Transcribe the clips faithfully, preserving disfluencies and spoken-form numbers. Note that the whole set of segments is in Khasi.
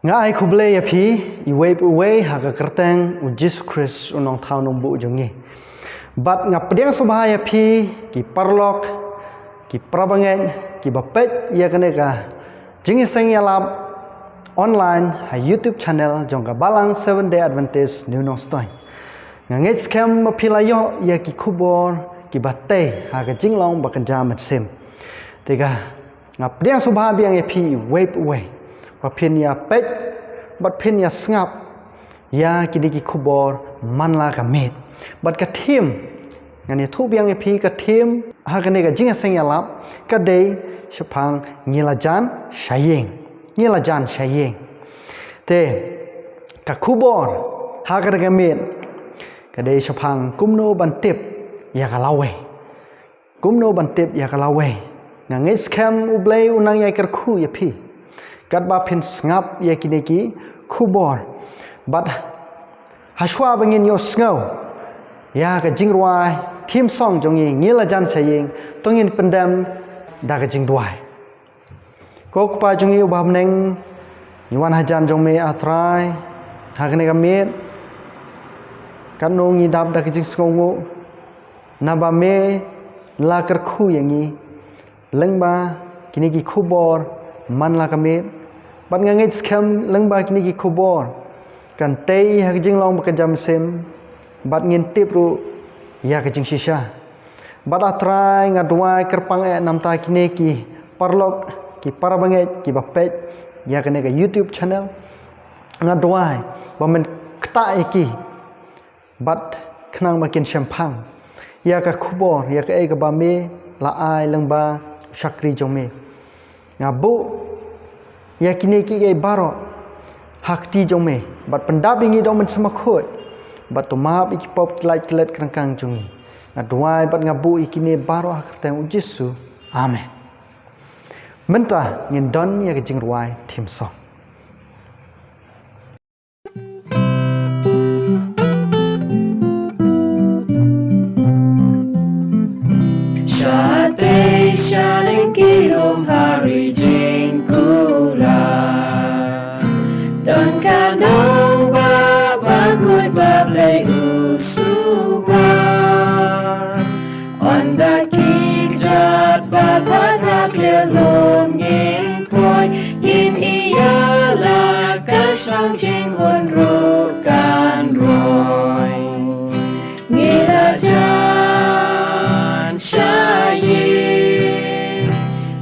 Nga ai khublei ïa phi, iwei pa iwei ha ka kyrteng u Jisu Khrist u nongthaw nongbuh jong ngi. Bad nga pdiang sngewbha ïa phi, ki paralok, ki parabangeit, kiba peit ïa kane ka jingïaseng ïalap online ha YouTube channel jong ka Balang Seventh Day Adventist New Nongstoiñ. Nga ngeit skhem ba phi la ïoh ïa ki khubor kiba tei ha ka jinglong ba kynja mynsiem. Te ka Nga pdiang sngewbha biang ïa phi iwei pa iwei ba phin ïa peit bad phin ïa sngap ïa kine ki khubor man la ka miet. Bad ka theme, ngan ïathuh biang ïa phi, ka theme ha kane ka jingïaseng ïalap ka dei shaphang ngi la jan sha ïing. Ngi la jan sha ïing. Te ka khubor ha kane ka miet ka dei shaphang kumno ban tip ïa ka lawei. Kumno ban tip ïa ka lawei. Nga ngeit skhem U Blei u nang ïai kyrkhu ïa phi katba phin sngap ïa kine ki khubor. Bad hashwa ba ngin ïohsngew ïa ka jingrwai theme song jong ngi, Ngi La Jan Sha Ïing, to ngin pyndem da ka jingduwai. Ko Kpa jong ngi uba ha bneng, ngi wan hajan jong me, A Trai, ha kane ka miet. Katno ngi dap da ka jingsngewnguh, naba me la kyrkhu ïa ngi lyngba kine ki khubor man la ka miet. Bad nga ngeit skhem lyngba kine ki khubor kan tei ha ka jinglong ba kynja mynsiem, bad ngin tip ruh ïa ka jingshisha. Bad A Trai, nga duwai kyrpang eh namta kine ki paralok, ki parabangeit kiba peit ïa kane ka YouTube channel. Nga duwai ba men ktah ïa ki bad khnang ba kin shemphang ïa ka khubor, ïa kaei kaba me la ai lyngba u shakri jong me. Nga buh ïa kine kiei baroh ha kti jong me, bad pyndap ïa ngi da u Mynsiem Bakhuid, bad to map ïa ki pop ki lait ki let kyrkang jong ngi. Nga duwai bad nga buh ïa kine baroh ha kyrteng U Jisu. Amen. Mynta ngin don ïa ka jingrwai theme song. Shatei sha lyngkhuh um ha ri jingkular, don ka nongbah bakhuid ba Blei u sumar. Ynda ki kjat bad ha ka khlieh lum ngin poi, ngin ïaleh ka shong jinghun ruh kan roi. Ngi la jan sha ïing,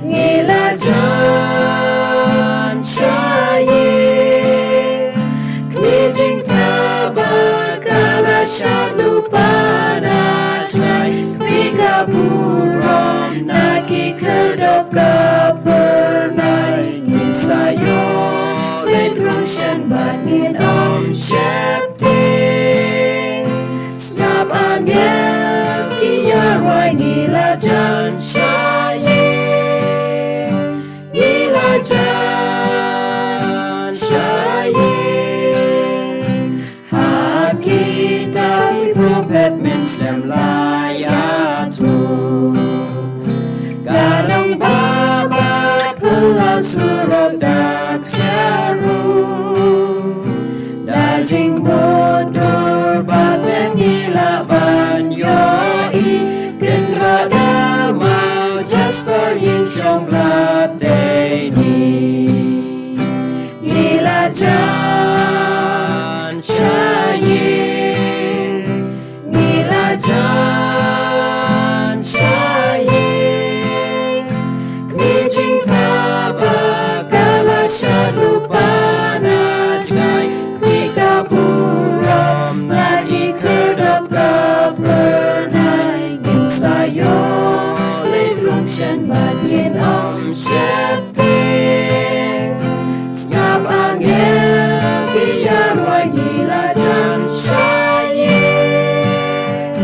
ngi la jan sha ïing. Kmie jingtbak ka la shad lypa na jngai, kmie ka burom na ki khyrdop ka phyrnai. Ngin sa ïoh leit rung shen bad ngin ym sheptieng. Sngap angel ki ïarwai, ngi la jan sha ïing, ngi la jan sha ïing. Ha kitab ki prophet mynsiem la ïathuh, ka nongbah ba phylla surok dak sha ruh. Da jingmutdur ba pep ngi lah ban ïohi, kynrad da maw jasper, ïing shong blad dei ni. Ngi la jan sha ïing, ngi la jan sha ïing. Kmie jingtbak ka la shad lypa na jngai, kmie ka burom na ki khyrdop ka phyrnai. Ngin sa ïoh leit rung shen bad ngin ym sheptieng. Sngap angel ki ïarwai, ngi la jan sha ïing,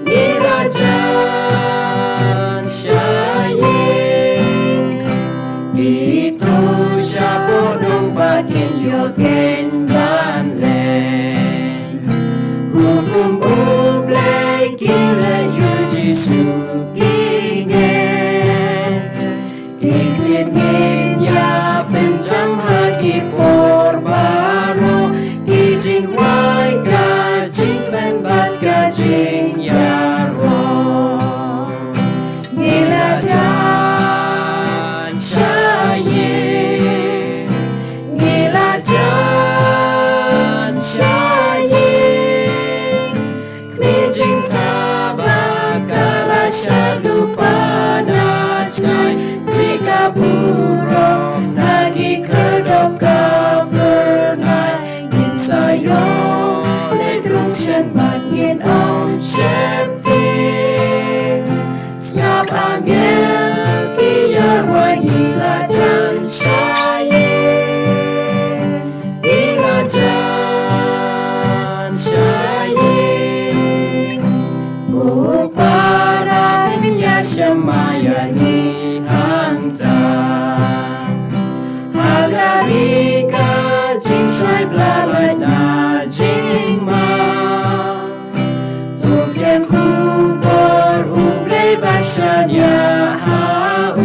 ngi la jan sha ïing. Kito shapoh nongbah kin ïoh khein ban leit. Hukum U Blei ki leit ïa U Jisu ki ngeit. Ki ktien ngin ïa pynjam ha ki por Shah lypa na jngai, khmih ka burom na ki khyrdop ka byrnai. Ngin sa ïoh leit rung shen bad ngin ym sheptieng. Sngap angel ki ïarwai, ngi la jan sha ïing. Ngi la jan sha ïing. Ko Para, pynïashem ma ïa ngi hangta. Ha ka ri ka jingshai, pla lait na jingma. To pdiang khubor U Blei ban shaniah ha u.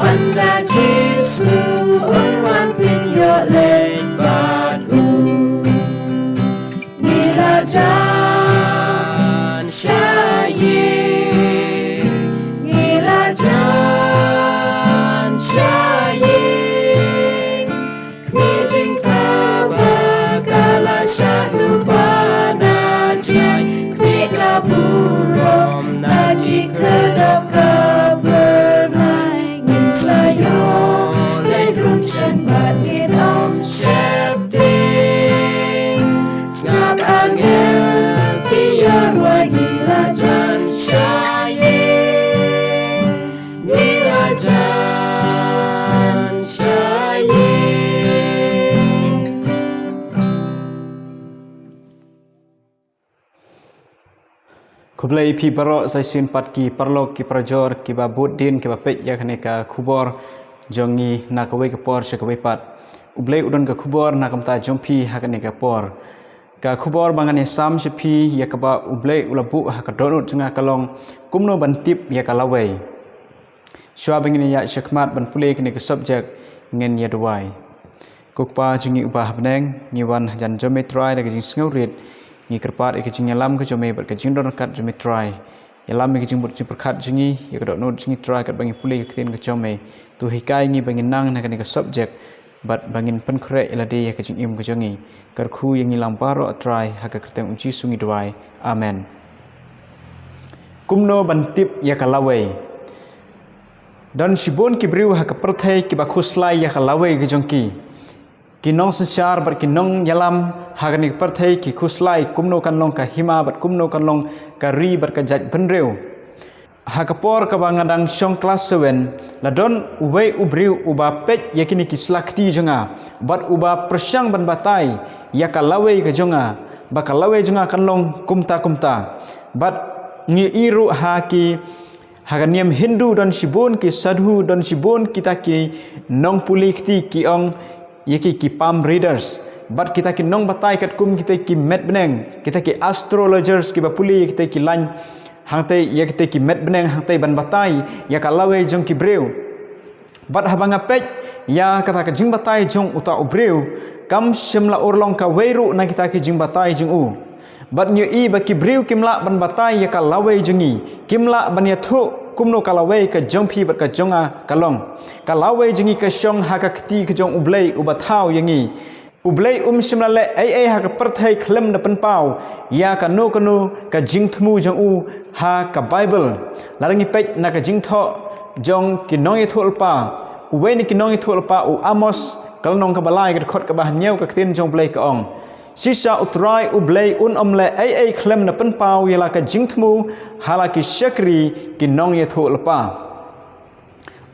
Ynda Jisu un wan, phin ïoh leit bad u. Ngi la jan sha ïing. Ngi la jan sha ïing. Khmih jingtbak ka la shah lypa na jngai. Khmih ka burom na ki khyrdop ka byrnai. Ngin sa ïoh leit rung shen bad ngin ym sheptieng. Sngap angel ki ïarwai, ngi la jan sha ïing. Ngi la jan sha ïing. Khublei ïa phi baroh, sa shisien pat ki paralok, ki parajor kiba bud dien, kiba peit ïa kane ka khubor jong ngi na kawei ka por sha kawei pat. U Blei u don ka khubor na ka bynta jong phi ha kane ka por. Ka khubor ba ngan ïasam sha phi, ïa kaba U Blei u la buh ha ka dohnud jong nga, ka long kumno ban tip ïa ka lawei. Shuwa ba ngin ïa shakmat ban pule kane ka subject, ngin ïa duwai. Ko Kpa jong ngi uba ha bneng, ngi wan hajan jong me Trai da ka jingsngewrit. Ngi kyrpad ïa ka jingïalam ka jong me bad ka jingdon ryngkat jong me Trai. Ïalam ïa ka jingbud jingpyrkhat jong ngi, ïa ka dohnud jong ngi Trai, katba ngi pule ïa ka ktien ka jong me. To hikai ngi ba ngin nang na kane ka subject bad ba ngin pynkhreh ïa lade ïa ka jingim ka jong ngi. Kyrkhu ïa ngi lang baroh Trai, ha ka kyrteng U Jisu ngi duwai. Amen. Kumno ban tip ïa ka lawei. Don shibun ki briew ha ka pyrthei kiba khuslai ïa ka lawei ka jong ki. Ki nongsynshar bad ki nongïalam ha kane ka pyrthei ki khuslai kumno kan long ka hima bad kumno kan long ka ri bad ka jaitbynriew. Ha ka por kaba nga dang shong klas seven, la don uwei u briew uba peit ïa kine ki sla kti jong nga bad uba pyrshang ban batai ïa ka lawei ka jong nga, ba ka lawei jong nga kan long kumta kumta. Bad ngi ïohi ruh ha ki, ha ka niam Hindu don shibun ki sadhu, don shibun kita ki nongpule kti, ki ong ïa ki, ki palm readers. Bad kita ki nongbatai katkum kita ki met bneng, kita ki astrologers kiba pule ïa kita ki lain, hangtei ïa kita ki met bneng, hangtei ban batai ïa ka lawei jong ki briew. Bad haba nga peit ïa kata ka jingbatai jong uta u briew, kam shym la urlong kawei ruh na kita ki jingbatai jong u. Bad ngi ïohi ba ki briew kim lah ban batai ïa ka lawei jong ngi, kim lah ban ïathuh kumno ka lawei ka jong phi bad ka jong nga ka long. Ka lawei jong ngi ka shong ha ka kti ka jong U Blei uba thaw ïa ngi. U Blei um shym la leh ei ei ha ka pyrthei khlem da pynpaw ïa kano kano ka jingthmu jong u ha ka Baibl. Lada ngi peit na ka jingthoh jong ki nongïathuhlypa, uwei na ki nongïathuhlypa u Amos, ka lynnong kaba lai, ka dkhot kaba hynñiew, ka ktien jong U Blei ka ong: Shisha U Trai U Blei un ym leh ei ei khlem da pynpaw ïa la ka jingthmu ha la ki shakri ki nongïathuhlypa.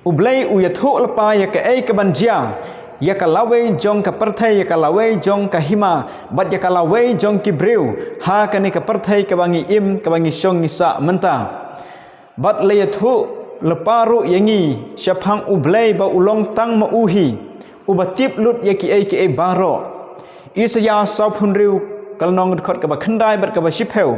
U Blei u ïathuhlypa ïa kaei kaban jia, ïa ka lawei jong ka pyrthei, ïa ka lawei jong ka hima, bad ïa ka lawei jong ki briew ha kane ka pyrthei kaba ngi im, kaba ngi shong ngi sah mynta. Bad la ïathuhlypa ruh ïa ngi shaphang U Blei ba u long tang ma u hi, uba tip lut ïa kiei kiei baroh. Isaïah sawphew hynriew, ka lynnong, dkhot kaba khyndai bad kaba shiphew: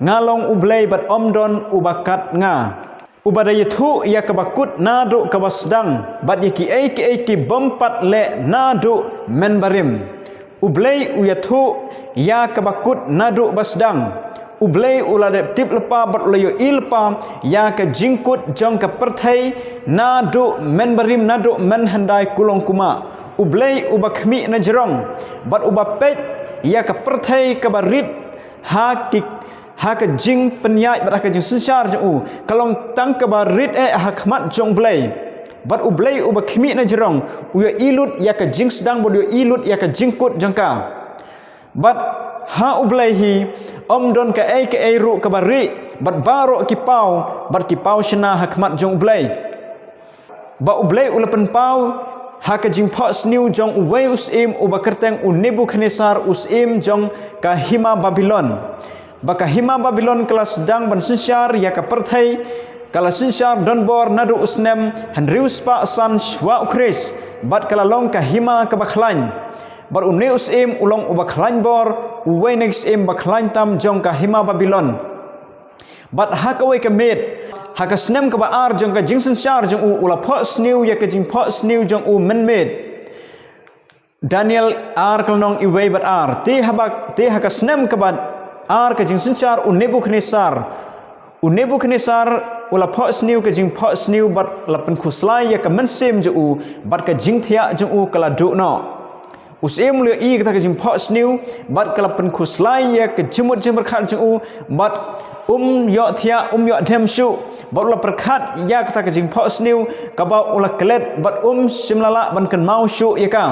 Nga long U Blei bad ym don uba kat nga, uba da ïathuh ïa kaba kut naduh kaba sdang, bad ïa kiei kiei ki bym pat leh naduh mynbarim. U Blei u ïathuh ïa kaba kut naduh ba sdang. U Blei u la dep tip lypa bad u la ïohi lypa ïa ka jingkut jong ka pyrthei naduh mynbarim, naduh mynhyndai kulong kumah. U Blei uba khmih na jrong bad uba peit ïa ka pyrthei kaba rit ha ki, ha ka jingpynïaid bad ha ka jingsynshar jong u ka long tang kaba rit eh ha khmat jong U Blei. Bad U Blei uba khmih na jrong u ïohi lut ïa ka jingsdang bad u ïohi lut ïa ka jingkut jong ka. Bad ha U Blei hi ym don kaei kaei ruh kaba rieh, bad baroh ki paw, bad ki paw shynna ha khmat jong U Blei. Ba U Blei u la pynpaw ha ka jingphohsniew jong uwei u syiem uba kyrteng u Nebukhadnesar, u syiem jong ka hima Babilon. Ba ka hima Babilon ka la sdang ban synshar ïa ka pyrthei, ka la synshar donbor naduh u snem hynriew spah san shuwa U Khrist, bad ka la long ka hima kaba khlaiñ. Bad une u syiem u long uba khlaiñ bor, uwei na ki syiem ba khlaiñ tam jong ka hima Babilon. Bad ha kawei ka miet, ha ka snem kaba ar jong ka jingsynshar jong u, u la phohsniew ïa ka jingphohsniew jong u mynmiet. Daniel ar, ka lynnong uwei bad ar. Te haba, te ha ka snem kaba ar ka jingsynshar u Nebukhadnesar, u Nebukhadnesar u la phohsniew ka jingphohsniew bad la pynkhuslai ïa ka mynsiem jong u, bad ka jingthiah jong u ka la duh noh. U syiem u la ïohi kata ka jingphohsniew, bad ka la pynkhuslai ïa ka jingmut jingpyrkhat jong u, bad um ïoh thiah, um ïoh dem shuh, bad u la pyrkhat ïa kata ka jingphohsniew kaba u la klet, bad um shym la lah ban kynmaw shuh ïa ka.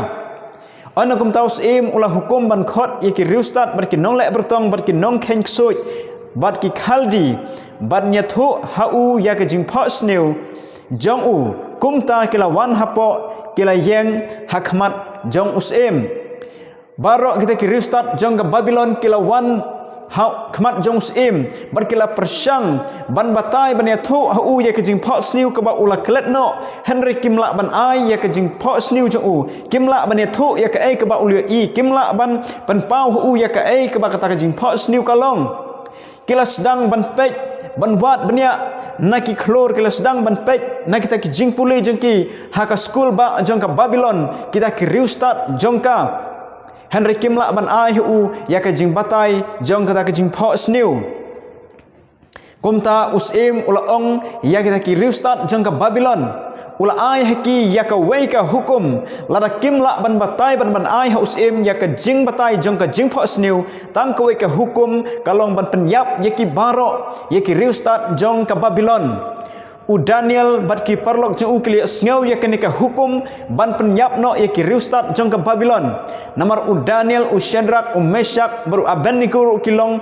Ynda kumta u syiem u la hukum ban khot ïa ki riewstad bad ki nongleh byrtong bad ki nongkheiñ ksuid bad ki Khaldi, bad ïathuh ha u ïa ka jingphohsniew jong u. Kumta ki la wan hapoh, ki la ïeng ha khmat jong u syiem. Baroh kita ki riewstad jong ka Babilon ki la wan ha khmat jong u syiem, bad ki la pyrshang ban batai ban ïathuh ha u ïa ka jingphohsniew kaba u la klet noh, hynrei kim lah ban ai ïa ka jingphohsniew jong u, kim lah ban ïathuh ïa kaei kaba u la ïohi, kim lah ban pynpaw ha u ïa kaei kaba kata ka jingphohsniew ka long. Ki la sdang ban peit, ban wad bniah na ki khlur, ki la sdang ban peit na kita ki jingpule jong ki ha ka skul bah jong ka Babilon, kita ki riewstad jong ka. Hynrei kim lah ban ai ha u ïa ka jingbatai jong kata ka jingphohsniew. Kumta u syiem u la ong ïa kita ki riewstad jong ka Babilon, u la ai ha ki ïa kawei ka hukum. Lada kim lah ban batai ban, ban ai ha u syiem ïa ka jingbatai jong ka jingphohsniew, tang kawei ka hukum ka long ban pynïap ïa ki baroh, ïa ki riewstad jong ka Babilon. U Daniel bad ki paralok jong u ki la ïohsngew ïa kane ka hukum ban pynïap noh ïa ki riewstad jong ka Babilon. Namar u Daniel, u Shadrak, u Meshak bad u Abednego ruh ki long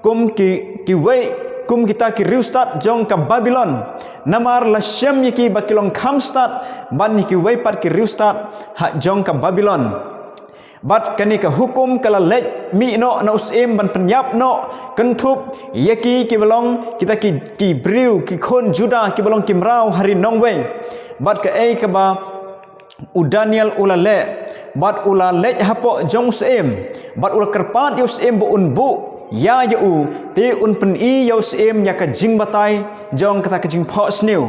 kum ki, kiwei kum kita ki riewstad jong ka Babilon. Namar la shem ïa ki ba ki long kham stad ban ïa kiwei pat ki riewstad ha jong ka Babilon. Bad kane ka hukum ka la leit mih noh na u syiem ban pynïap noh kynthup ïa ki, ki ba long kita ki, ki briew, ki khun Judah ki ba long ki mraw ha ri nongwei. Bad kaei kaba u Daniel u la leh, bad u la leit hapoh jong u syiem, bad u la kyrpad ïa u syiem ba un buh ïa, ïa u, te un pyni ïa u syiem ïa ka jingbatai jong kata ka jingphohsniew.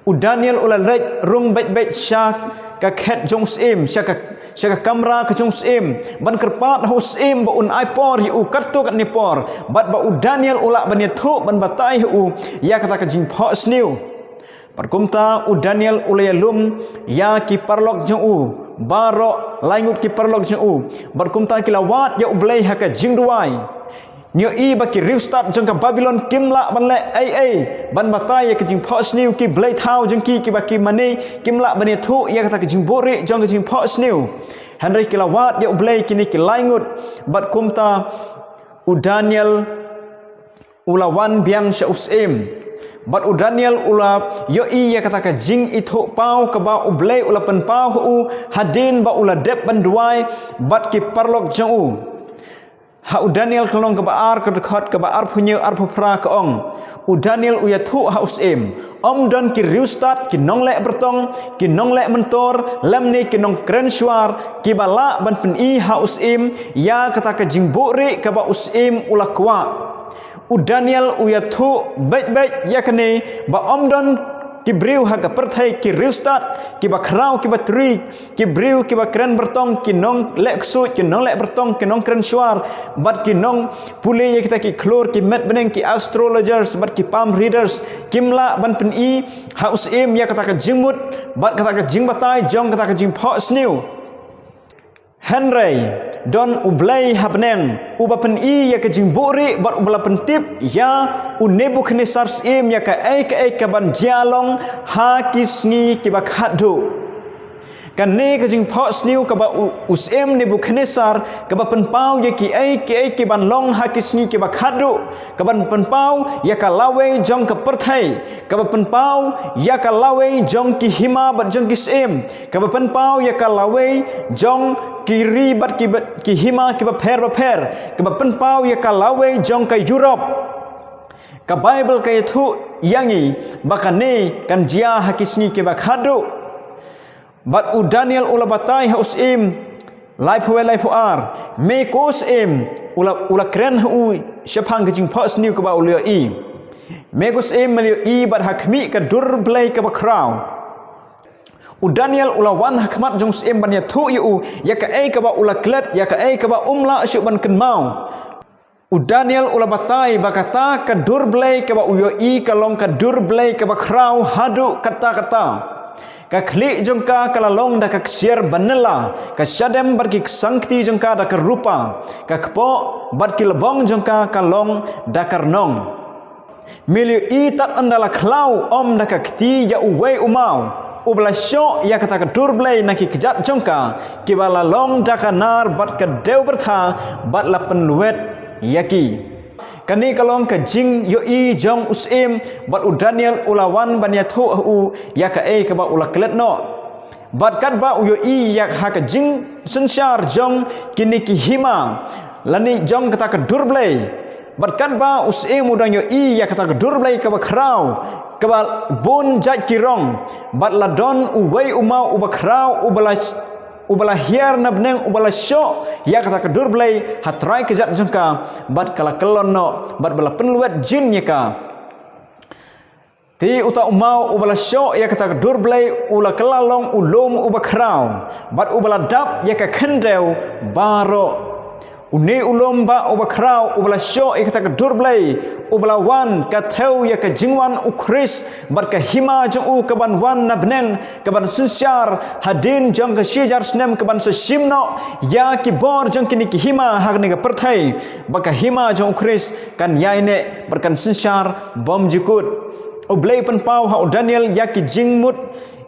U Daniel u la leit rung beit beit sha ka khet jong u syiem, sha ka, sha ka kamra ka jong u syiem, ban kyrpad ha u syiem ba un ai por ïa u katto katne por, bad ba u Daniel u lah ban ïathuh ban batai ha u ïa kata ka jingphohsniew. Bad kumta u Daniel u la ïalum ïa ki paralok jong u, baroh lai ngut ki paralok jong u. Bad kumta ki la wad ïa U Blei ha ka jingduwai. Ngi ïohi ba ki riewstad jong ka Babilon kim lah ban leh ei ei ban batai ïa ka jingphohsniew, ki blei thaw jong ki, ki ba ki mane, kim lah ban ïathuh ïa kata ka jingbuhrieh jong ka jingphohsniew. Hynrei ki la wad ïa U Blei kine ki lai ngut. Bad kumta u Daniel u la wan biang sha u syiem. Bad u Daniel u la ïohi ïa kata ka jingithuhpaw kaba U Blei u la pynpaw ha u hadien ba u la dep ban duwai bad ki paralok jong u. Ha u Daniel ka lynnong kaba ar, ka dkhot kaba arphew hynñiew, arphew phra ka ong, u Daniel u ïathuh ha u syiem, ym don ki riewstad, ki nongleh byrtong, ki nongleh myntor, lymne ki nongkren shuar, ki ba lah ban pyni ha u syiem ïa kata ka jingbuhrieh kaba u syiem u la kwah. U Daniel u ïathuh beit beit ïa kane, ba ym don ki briew ha ka pyrthei, ki riewstad, ki ba khraw, ki ba tri, ki briew ki ba kren byrtong, ki nongleh ksuid, ki nongleh byrtong, ki nongkren shuar, bad ki nongpule ïa kita ki khlur, ki met bneng, ki astrologers bad ki palm readers, kim lah ban pyni ha u syiem ïa kata ka jingmut bad kata ka jingbatai jong kata ka jingphohsniew. Hynrei don U Blei ha bneng, uba pyni ïa ka jingbuhrieh bad uba la pyntip ïa u Nebukhadnessar syiem ïa kaei kaei kaban jia long ha ki sngi kiba khatduh. Kane ka jingphohsniew kaba u, u syiem Nebukhadnessar kaba pynpaw ïa kiei kiei kiban long ha ki sngi kiba khatduh, kaban pynpaw ïa ka lawei jong ka pyrthei, kaba pynpaw ïa ka lawei jong ki hima bad jong ki syiem, kaba pynpaw ïa ka lawei jong ki ri bad ki, ki hima kiba pher bapher, kaba pynpaw ïa ka lawei jong ka Europe. Ka Baibl ka ïathuh ïa ngi ba kane kan jia ha ki sngi kiba khatduh. Bad u Daniel u la batai ha u syiem laiphew wei laiphew ar. Me ko syiem, u la, u la kren ha u shaphang ka jingphohsniew kaba u la ïohi. Me ko syiem, me la ïohi bad ha khmih ka dur Blei kaba khraw. U Daniel u la wan ha khmat jong u syiem ban ïathuh ïa u ïa kaei kaba u la klet, ïa kaei kaba um lah shuh ban kynmaw. U Daniel u la batai ba kata ka dur Blei kaba u ïohi ka long ka dur Blei kaba khraw haduh katta katta. Ka khlieh jong ka ka la long da ka ksiar ba nylla, ka shadem bad ki ksangkti jong ka da ka rupa, ka kpoh bad ki lbong jong ka ka long da ka rnong. Me la ïohi tad ynda la khlaw ym da ka kti ïa uwei u maw, uba la shoh ïa kata ka dur Blei na ki kjat jong ka, kiba la long da ka nar bad ka dewbyrtha bad la pynlwet ïa ki. Kane ka long ka jingïohi jong u syiem bad u Daniel u la wan ban ïathuh ha u ïa kaei kaba u la klet noh. Bad katba u ïohi ïa ha ka jingsynshar jong kine ki hima lane jong kata ka dur Blei, bad katba u syiem u dang ïohi ïa kata ka dur Blei kaba khraw, kaba bun jait ki rong, bad la don uwei u maw uba khraw, uba la, uba la hiar na bneng, uba la shoh ïa kata ka dur Blei ha trai kjat jong ka, bad ka la kyllon noh, bad ba la pynlwet jin ïa ka. Te uta u maw uba la shoh ïa kata ka dur Blei u la kylla long u lum uba khraw, bad uba la dap ïa ka khyndew baroh. Une u lum ba uba khraw uba la shoh ïa kata ka dur Blei, uba la wan ka thew ïa ka jingwan u Khrist, bad ka hima jong u kaban wan na bneng, kaban synshar hadien jong ka shi hajar snem, kaban sa shim noh ïa ki bor jong kine ki hima ha kane ka pyrthei, ba ka hima jong u Khrist kan ïaineh bad kan synshar bymjukut. U Blei u pynpaw ha u Daniel ïa ki jingmut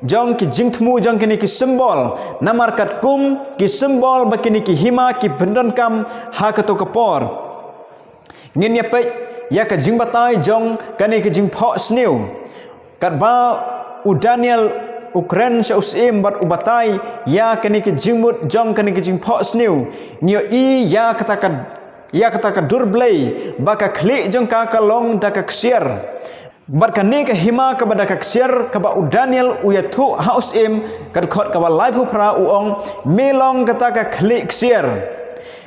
jong ki jingthmu jong kine ki symbol, namar katkum ki symbol ba kine ki hima ki pyndonkam ha kato ka por. Ngin ïa peit ïa ka jingbatai jong kane ka jingphohsniew. Katba u Daniel u kren sha u syiem bad u batai ïa kane ka jingmut jong kane ka jingphohsniew, ngi ïohi ïa kata ka, ïa kata ka dur Blei ba ka khlieh jong ka ka long da ka ksiar. Bad kane ka hima kaba da ka ksiar kaba u Daniel u ïathuh ha u syiem, ka dkhot kaba laiphew phra u ong, me long kata ka khlieh ksiar.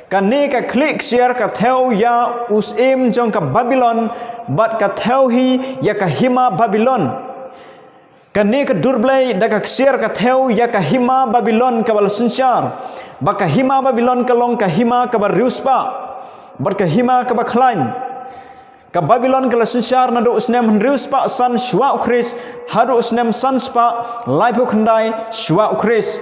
Kane ka khlieh ksiar ka thew ïa u syiem jong ka Babilon, bad ka thew hi ïa ka hima Babilon. Kane ka dur Blei da ka ksiar ka thew ïa ka hima Babilon kaba la synshar, ba ka hima Babilon ka long ka hima kaba riewspah, bad ka hima kaba khlaiñ. Ka Babilon ka la synshar naduh u snem hynriew spah san shuwa u Khrist haduh u snem san spah laiphew khyndai shuwa u Khrist.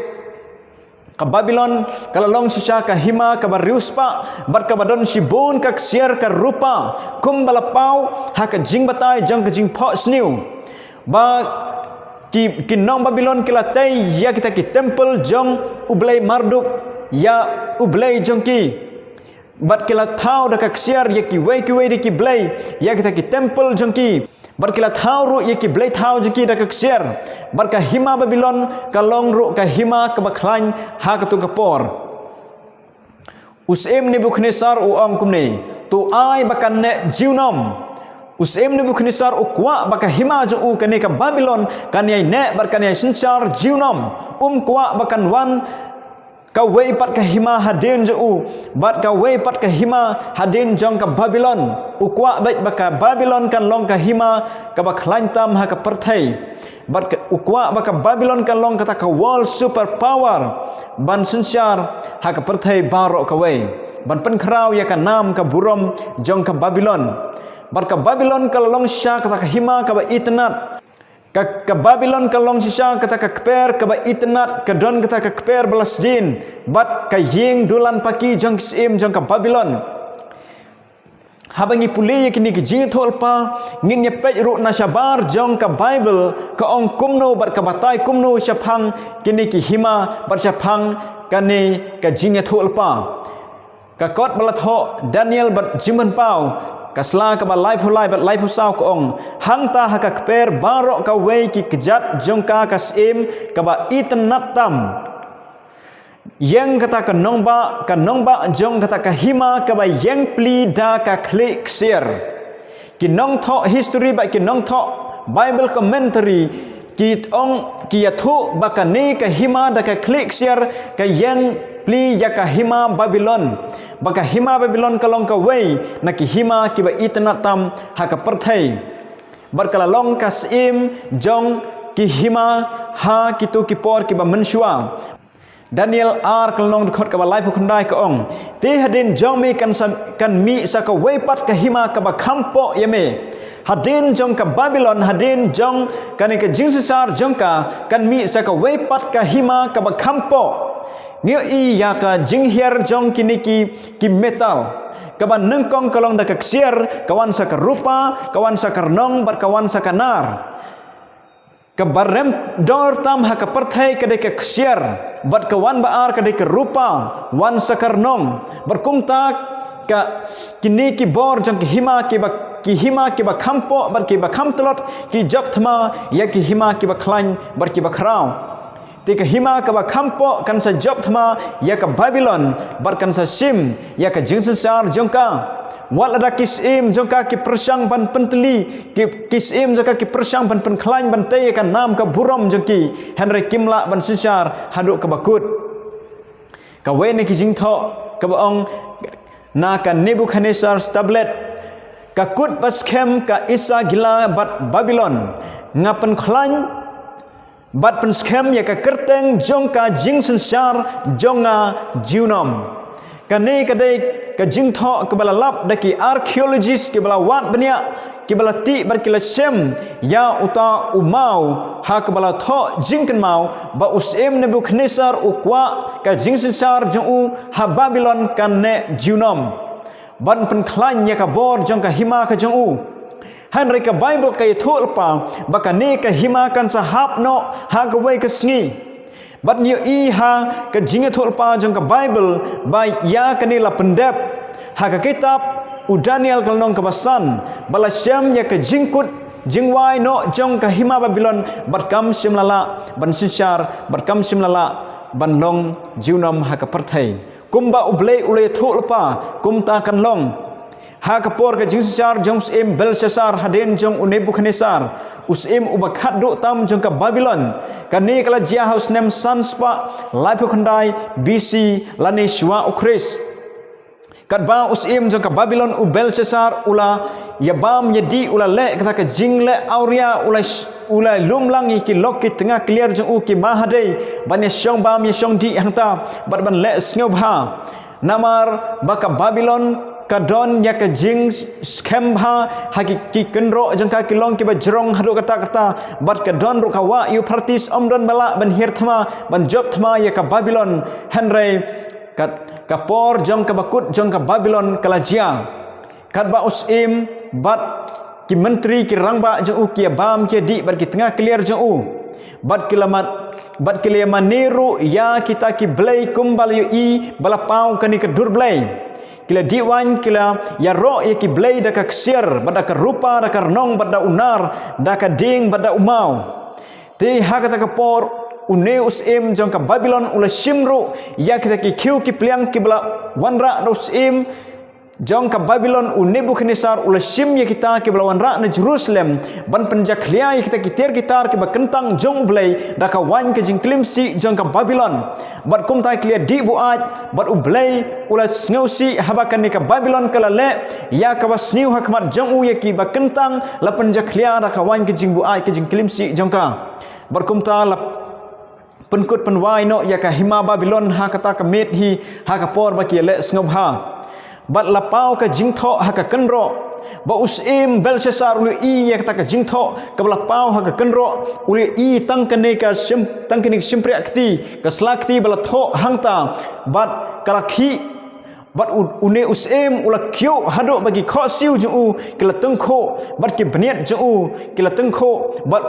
Ka Babilon ka la long shisha ka hima kaba riewspah bad kaba don shibun ka ksiar ka rupa, kumba la paw ha ka jingbatai jong ka jingphohsniew. Ba ki, ki nong Babilon ki la tei ïa kita ki templ jong u blei Marduk, ïa u blei jong ki. Bad ki la thaw da ka ksiar ïa kiwei kiwei de ki blei ïa kita ki templ jong ki. Bad ki la thaw ruh ïa ki blei thaw jong ki da ka ksiar. Bad ka hima Babilon ka long ruh ka hima kaba khlaiñ ha kato ka por. U syiem Nebukhadnessar u ong kumne, to ai ba kan neh junom. U syiem Nebukhadnessar u kwah ba ka hima jong u kane ka Babilon kan ïai neh bad kan ïai synshar junom. Um kwah ba kan wan kawei pat ka hima hadien jong u, bad kawei pat ka hima hadien jong ka Babilon. U kwah beit ba ka Babilon kan long ka hima kaba khlaiñ tam ha ka pyrthei. Bad ka, u kwah ba ka Babilon kan long kata ka world superpower ban synshar ha ka pyrthei baroh kawei, ban pynkhraw ïa ka nam ka burom jong ka Babilon. Bad ka Babilon ka la long shisha kata ka hima kaba itynnad. Ka, ka Babilon ka long shisha kata ka kper kaba itynnad, ka don kata ka kper ba la sdien bad ka ïing dulan paki jong ki syiem jong ka Babilon. Haba ngi pule ïa kine ki jingïathuhlypa, ngin ïa peit ruh na shabar jong ka Baibl, ka ong kumno bad ka batai kumno shaphang kine ki hima bad shaphang kane ka jingïathuhlypa. Ka kot ba la thoh Daniel bad Jingpynpaw, ka sla kaba laiphew lai bad laiphew saw, ka ong: Hangta ha ka kper baroh kawei ki kjat jong ka ka syiem kaba itynnad tam, ïeng kata ka nongbah, ka nongbah jong kata ka hima kaba ïeng plie da ka khlieh ksiar. Ki nongthoh history bad ki nongthoh Bible commentary ki ong, ki ïathuh ba kane ka hima da ka khlieh ksiar ka ïeng plie ïa ka hima Babilon. Ba ka hima Babilon ka long kawei na ki hima kiba itynnad tam ha ka pyrthei. Bad ka la long ka syiem jong ki hima ha kito ki por kiba mynshuwa. Daniel ar, ka lynnong dkhot kaba laiphew khyndai, ka ong: Te hadien jong me kan sa, kan mih sa kawei pat ka hima kaba kham poh ïa me. Hadien jong ka Babilon, hadien jong kane ka jingsynshar jong ka, kan mih sa kawei pat ka hima kaba kham poh. Ngi ïohi ïa ka jinghiar jong kine ki, ki metal. Kaba nyngkong ka long da ka ksiar, ka wan sa ka rupa, ka wan sa ka rnong bad ka wan sa ka nar. Kaba rem dor tam ha ka pyrthei ka dei ka ksiar, bad ka wan ba ar ka dei ka rupa, wan sa ka rnong. Bad kumta ka, kine ki bor jong ki hima kiba, ki hima kiba kham poh bad kiba kham tlot ki jop thma ïa ki hima kiba khlaiñ bad kiba khraw. Te ka hima kaba kham poh kan sa jop thma ïa ka Babilon bad kan sa shim ïa ka jingsynshar jong ka. Wat lada ki syiem jong ka ki pyrshang ban pyntylli, ki, ki syiem jong ka ki pyrshang ban pynkhlaiñ ban tei ïa ka nam ka burom jong ki, hynrei kim lah ban synshar haduh kaba kut. Kawei na ki jingthoh kaba ong na ka Nebukhadnessar tablet: Ka kut ba skhem ka isa gila bad Babilon, nga pynkhlaiñ bad pynskhem ïa ka kyrteng jong ka jingsynshar jong nga junom. Kane ka dei ka jingthoh kaba la lap da ki archaeologist kiba la wad bniah, kiba la tih bad ki la shem ïa uta u maw, ha kaba la thoh jingkynmaw ba u syiem Nebukhadnessar u kwah ka jingsynshar jong u ha Babilon kan neh junom ban pynkhlaiñ ïa ka bor jong ka hima ka jong u. Hynrei ka Baibl ka ïathuh lypa ba kane ka hima kan sa hap noh ha kawei ka sngi. Bad ngi ïohi ha ka jingïathuh lypa jong ka Baibl ba ïa kane la pyndep ha ka kitab u Daniel ka lynnong kaba san, ba la shem ïa ka jingkut jingwai noh jong ka hima Babilon, bad kam shym la lah ban synshar, bad kam shym la lah ban long junom ha ka pyrthei. Kumba U Blei u la ïathuh lypa, kumta kan long. Ha ka por ka jingsynshar jong u syiem Belshassar hadien jong u Nebukhadnessar, u syiem uba khatduh tam jong ka Babilon. Kane ka la jia ha u snem san spah laiphew khyndai B C lane shuwa u Khrist. Katba u syiem jong ka Babilon u Belshassar u la ïabam ïadih, u la leh kata ka jingleh awria, u la sh-, u la lum lang ïa ki lok ki tnga kliar jong u, ki mahadei, ban ïashong bam ïashong dih hangta bad ban leh sngewbha. Namar ba ka Babilon ka don ïa ka jingskhem bha ha ki, ki kynroh jong ka, ki long kiba jrong haduh katta katta, bad ka don ruh ka wah Euphrates, ym don ba lah ban hiar thma, ban jop thma ïa ka Babilon. Hynrei ka, ka por jong kaba kut jong ka Babilon ka la jia. Katba u syiem bad ki myntri ki rangbah jong u ki ïabam ki ïadih bad ki tnga kliar jong u, bad ki la man-, bad ki la ïamane ruh ïa kita ki blei kumba la ïohi ba la paw kane ka dur blei. Ki la dih waiñ, ki la ïaroh ïa ki blei da ka ksiar, bad da ka rupa, da ka rnong, bad da u nar, da ka dieng, bad da u maw. Te ha kata ka por une u syiem jong ka Babilon u la shim ruh ïa kita ki khiew ki pliang kiba la wanrah da u syiem jong ka Babilon u Nebukhadnessar, u la shim ïa kita kiba la wanrah na Jerusalem ban pynjakhlia ïa kita ki tiar ki tar kiba kyntang jong U Blei da ka waiñ ka jingklim sih jong ka Babilon. Bad kumta ki la dih buaid, bad U Blei u la sngewsih haba kane ka Babilon ka la leh ïa kaba sniew ha khmat jong u, ïa kiba kyntang la pynjakhlia da ka waiñ ka jingbuaid ka jingklim sih jong ka. Bad kumta la pynkut pynwai noh ïa ka hima Babilon ha kata ka miet hi, ha ka por ba ki ïaleh sngewbha. Bad la paw ka jingthoh ha ka kynroh, Ba u syiem Belshassar u la ïohi ïa kata ka jingthoh kaba la paw ha ka kynroh, u la ïohi tang kane ka shim, tang kane ka shympriahkti, ka slakti ba la thoh hangta, bad ka la khih, bad u, une u syiem u la kyiuh haduh ba ki khohsiew jong u ki la tyngkhuh, bad ki bniat jong u ki la tyngkhuh, bad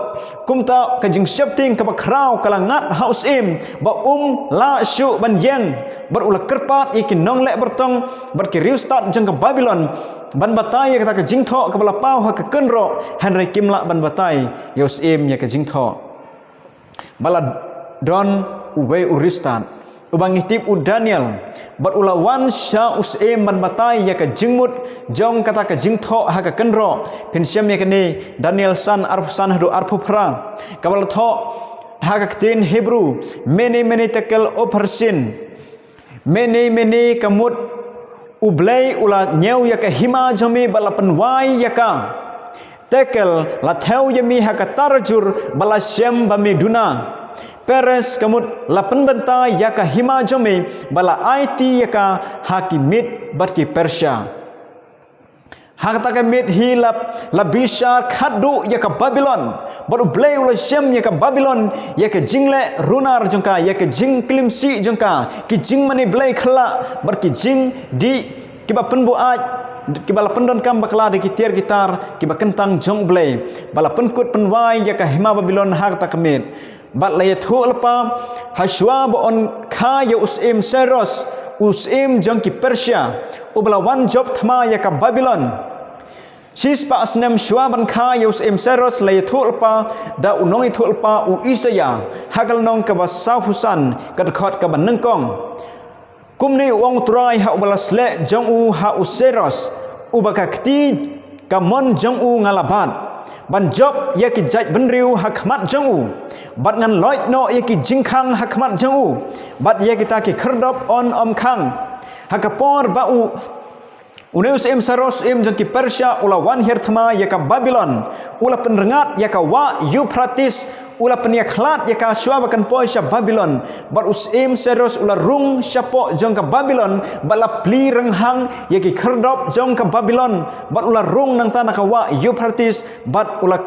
kumta ka jingsheptieng kaba khraw ka la ngat ha u syiem, ba um lah shuh ban ïeng, bad u la kyrpad ïa ki nongleh bartong bad ki riewstad jong ka Babilon ban batai ïa kata ka jingthoh kaba la paw ha ka kynroh, hynrei kim lah ban batai ïa u syiem ïa ka jingthoh. Ba la don uwei u riewstad, uba ngi tip u Daniel, bad u la wan sha u syiem ban batai ïa ka jingmut jong kata ka jingthoh ha ka kynroh. Phin shem ïa kane, Daniel san, arphew san haduh arphew phra, kaba la thoh ha ka ktien Hebru: Mene, mene, tekel, upharsin. Mene, mene, ka mut U Blei u la ñiew ïa ka hima jong me bad la pynwai ïa ka. Tekel, la thew ïa me ha ka tarajur bad la shem ba me duna. Peres, ka mut la pynbynta ïa ka hima jong me bad la aiti ïa ka ha ki Med bad ki Persia. Ha kata ka miet hi la, la bishar khatduh ïa ka Babilon. Bad U Blei u la shem ïa ka Babilon ïa ka jingleh runar jong ka, ïa ka jingklim sih jong ka, ki jingmane blei khyllah, bad ki jingdih kiba pynbuaid, kiba la pyndonkam bakla da ki tiar ki tar kiba kyntang jong U Blei. Bad la pynkut pynwai ïa ka hima Babilon ha kata ka miet. Bad la ïathuh lypa, hashuwa ba yn kha ïa u syiem Sairos, u syiem jong ki Persia, uba la wan jop thma ïa ka Babilon. Shispah snem shuwa ban kha ïa u syiem Sairos, la ïathuh lypa da u nongïathuhlypa u Isaïah ha ka lynnong kaba sawphew san, ka dkhot kaba nyngkong. Kumne u ong U Trai ha uba la sleh jong u, ha u Sairos, uba ka kti kamon jong u nga la bat, ban jop ïa ki jaitbynriew ha khmat jong u, bad ngan loit noh ïa ki jingkhang ha khmat jong u, bad ïa kita ki khyrdop yn ym khang. Ha ka por ba u, une u syiem Sairos, syiem jong ki Persia, u la wan hiar thma ïa ka Babilon, u la pynrngat ïa ka wah Euphrates, u la pynïakhlad ïa ka shuwa ba kan poi sha Babilon. Bad u syiem Sairos u la rung shapoh jong ka Babilon, bad la plie rynghang ïa ki khyrdop jong ka Babilon, bad u la rung nangta na ka wah Euphrates, bad u la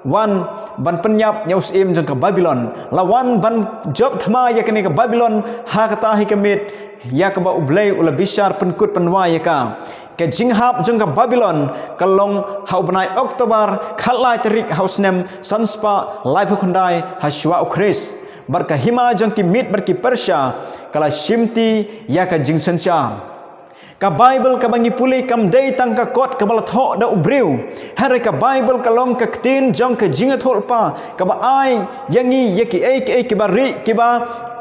wan ban pynïap ïa u syiem jong ka Babilon. La wan ban jop thma ïa kane ka Babilon ha kata hi ka miet ïa kaba U Blei u la bishar pynkut pynwai ïa ka. Ka jinghap jong ka Babilon ka long ha u bnai Oktober, khatlai tarik ha u snem sanspah laiphew khyndai hashuwa u Khrist. Bad ka hima jong ki Med bad ki Persia ka la shimti ïa ka jingsynshar. Ka Baibl kaba ngi pule kam dei tang ka kot kaba la thoh da u briew. Hynrei ka Baibl ka long ka ktien jong ka jingïathuhlypa, kaba ai ïa ngi ïa kiei kiei kiba rieh kiba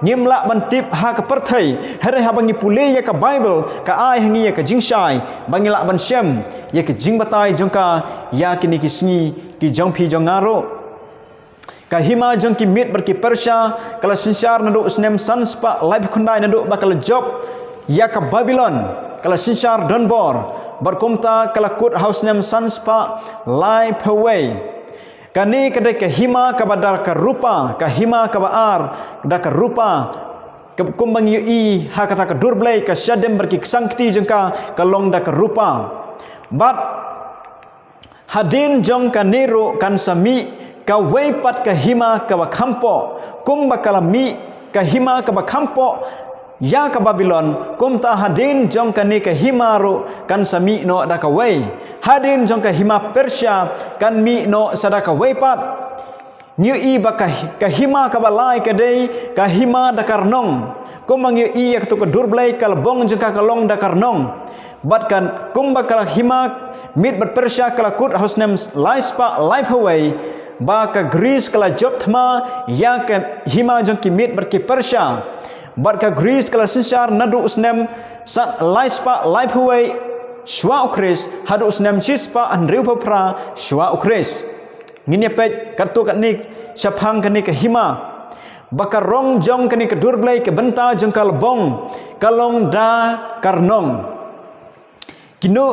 ngim lah ban tip ha ka pyrthei. Hynrei haba ngi pule ïa ka Baibl, ka ai ha ngi ïa ka jingshai ba ngi lah ban shem ïa ka jingbatai jong ka ïa kine ki sngi ki jong phi jong nga ruh. Ka hima jong ki Med bad ki Persia ka la synshar naduh u snem sanspah laiphew khyndai naduh ba ka la jop ïa ka Babilon, ka la synshar donbor, bad kumta ka la kut ha u snem sanspah laiphew wei. Kane ka dei ka hima kaba da ka rupa, ka hima kaba ar da ka rupa, ka, kumba ngi ïohi ha kata ka dur Blei, ka shadem bad ki ksangkti jong ka ka long da ka rupa. Bad hadien jong kane ruh kan sa mih kawei pat ka hima kaba kham poh, kumba ka la mih ka hima kaba kham poh ïa ka Babilon, kumta hadien jong kane ka hima ruh kan sa mih noh da kawei. Hadien jong ka hima Persia kan mih noh sa da kawei pat. Ngi ïohi ba ka, ka hima kaba lai ka dei ka hima da ka rnong. Kumba ngi ïohi ïa kato ka dur Blei, ka lbong jong ka ka long da ka rnong. Bad kan kumba ka hima Med bad Persia ka la kut ha u snem laispah laiphew wei, ba ka Greece ka la jop thma ïa ka hima jong ki Med bad ki Persia. Bad ka Greece ka la synshar naduh u snem sa, laispah laiphew wei shuwa u Khrist haduh u snem shispah hynriewphew phra shuwa u Khrist. Ngin ïa peit katto katne shaphang kane ka hima. Ba ka rong jong kane ka dur Blei, ka bynta jong ka lbong ka long da ka rnong. Kino,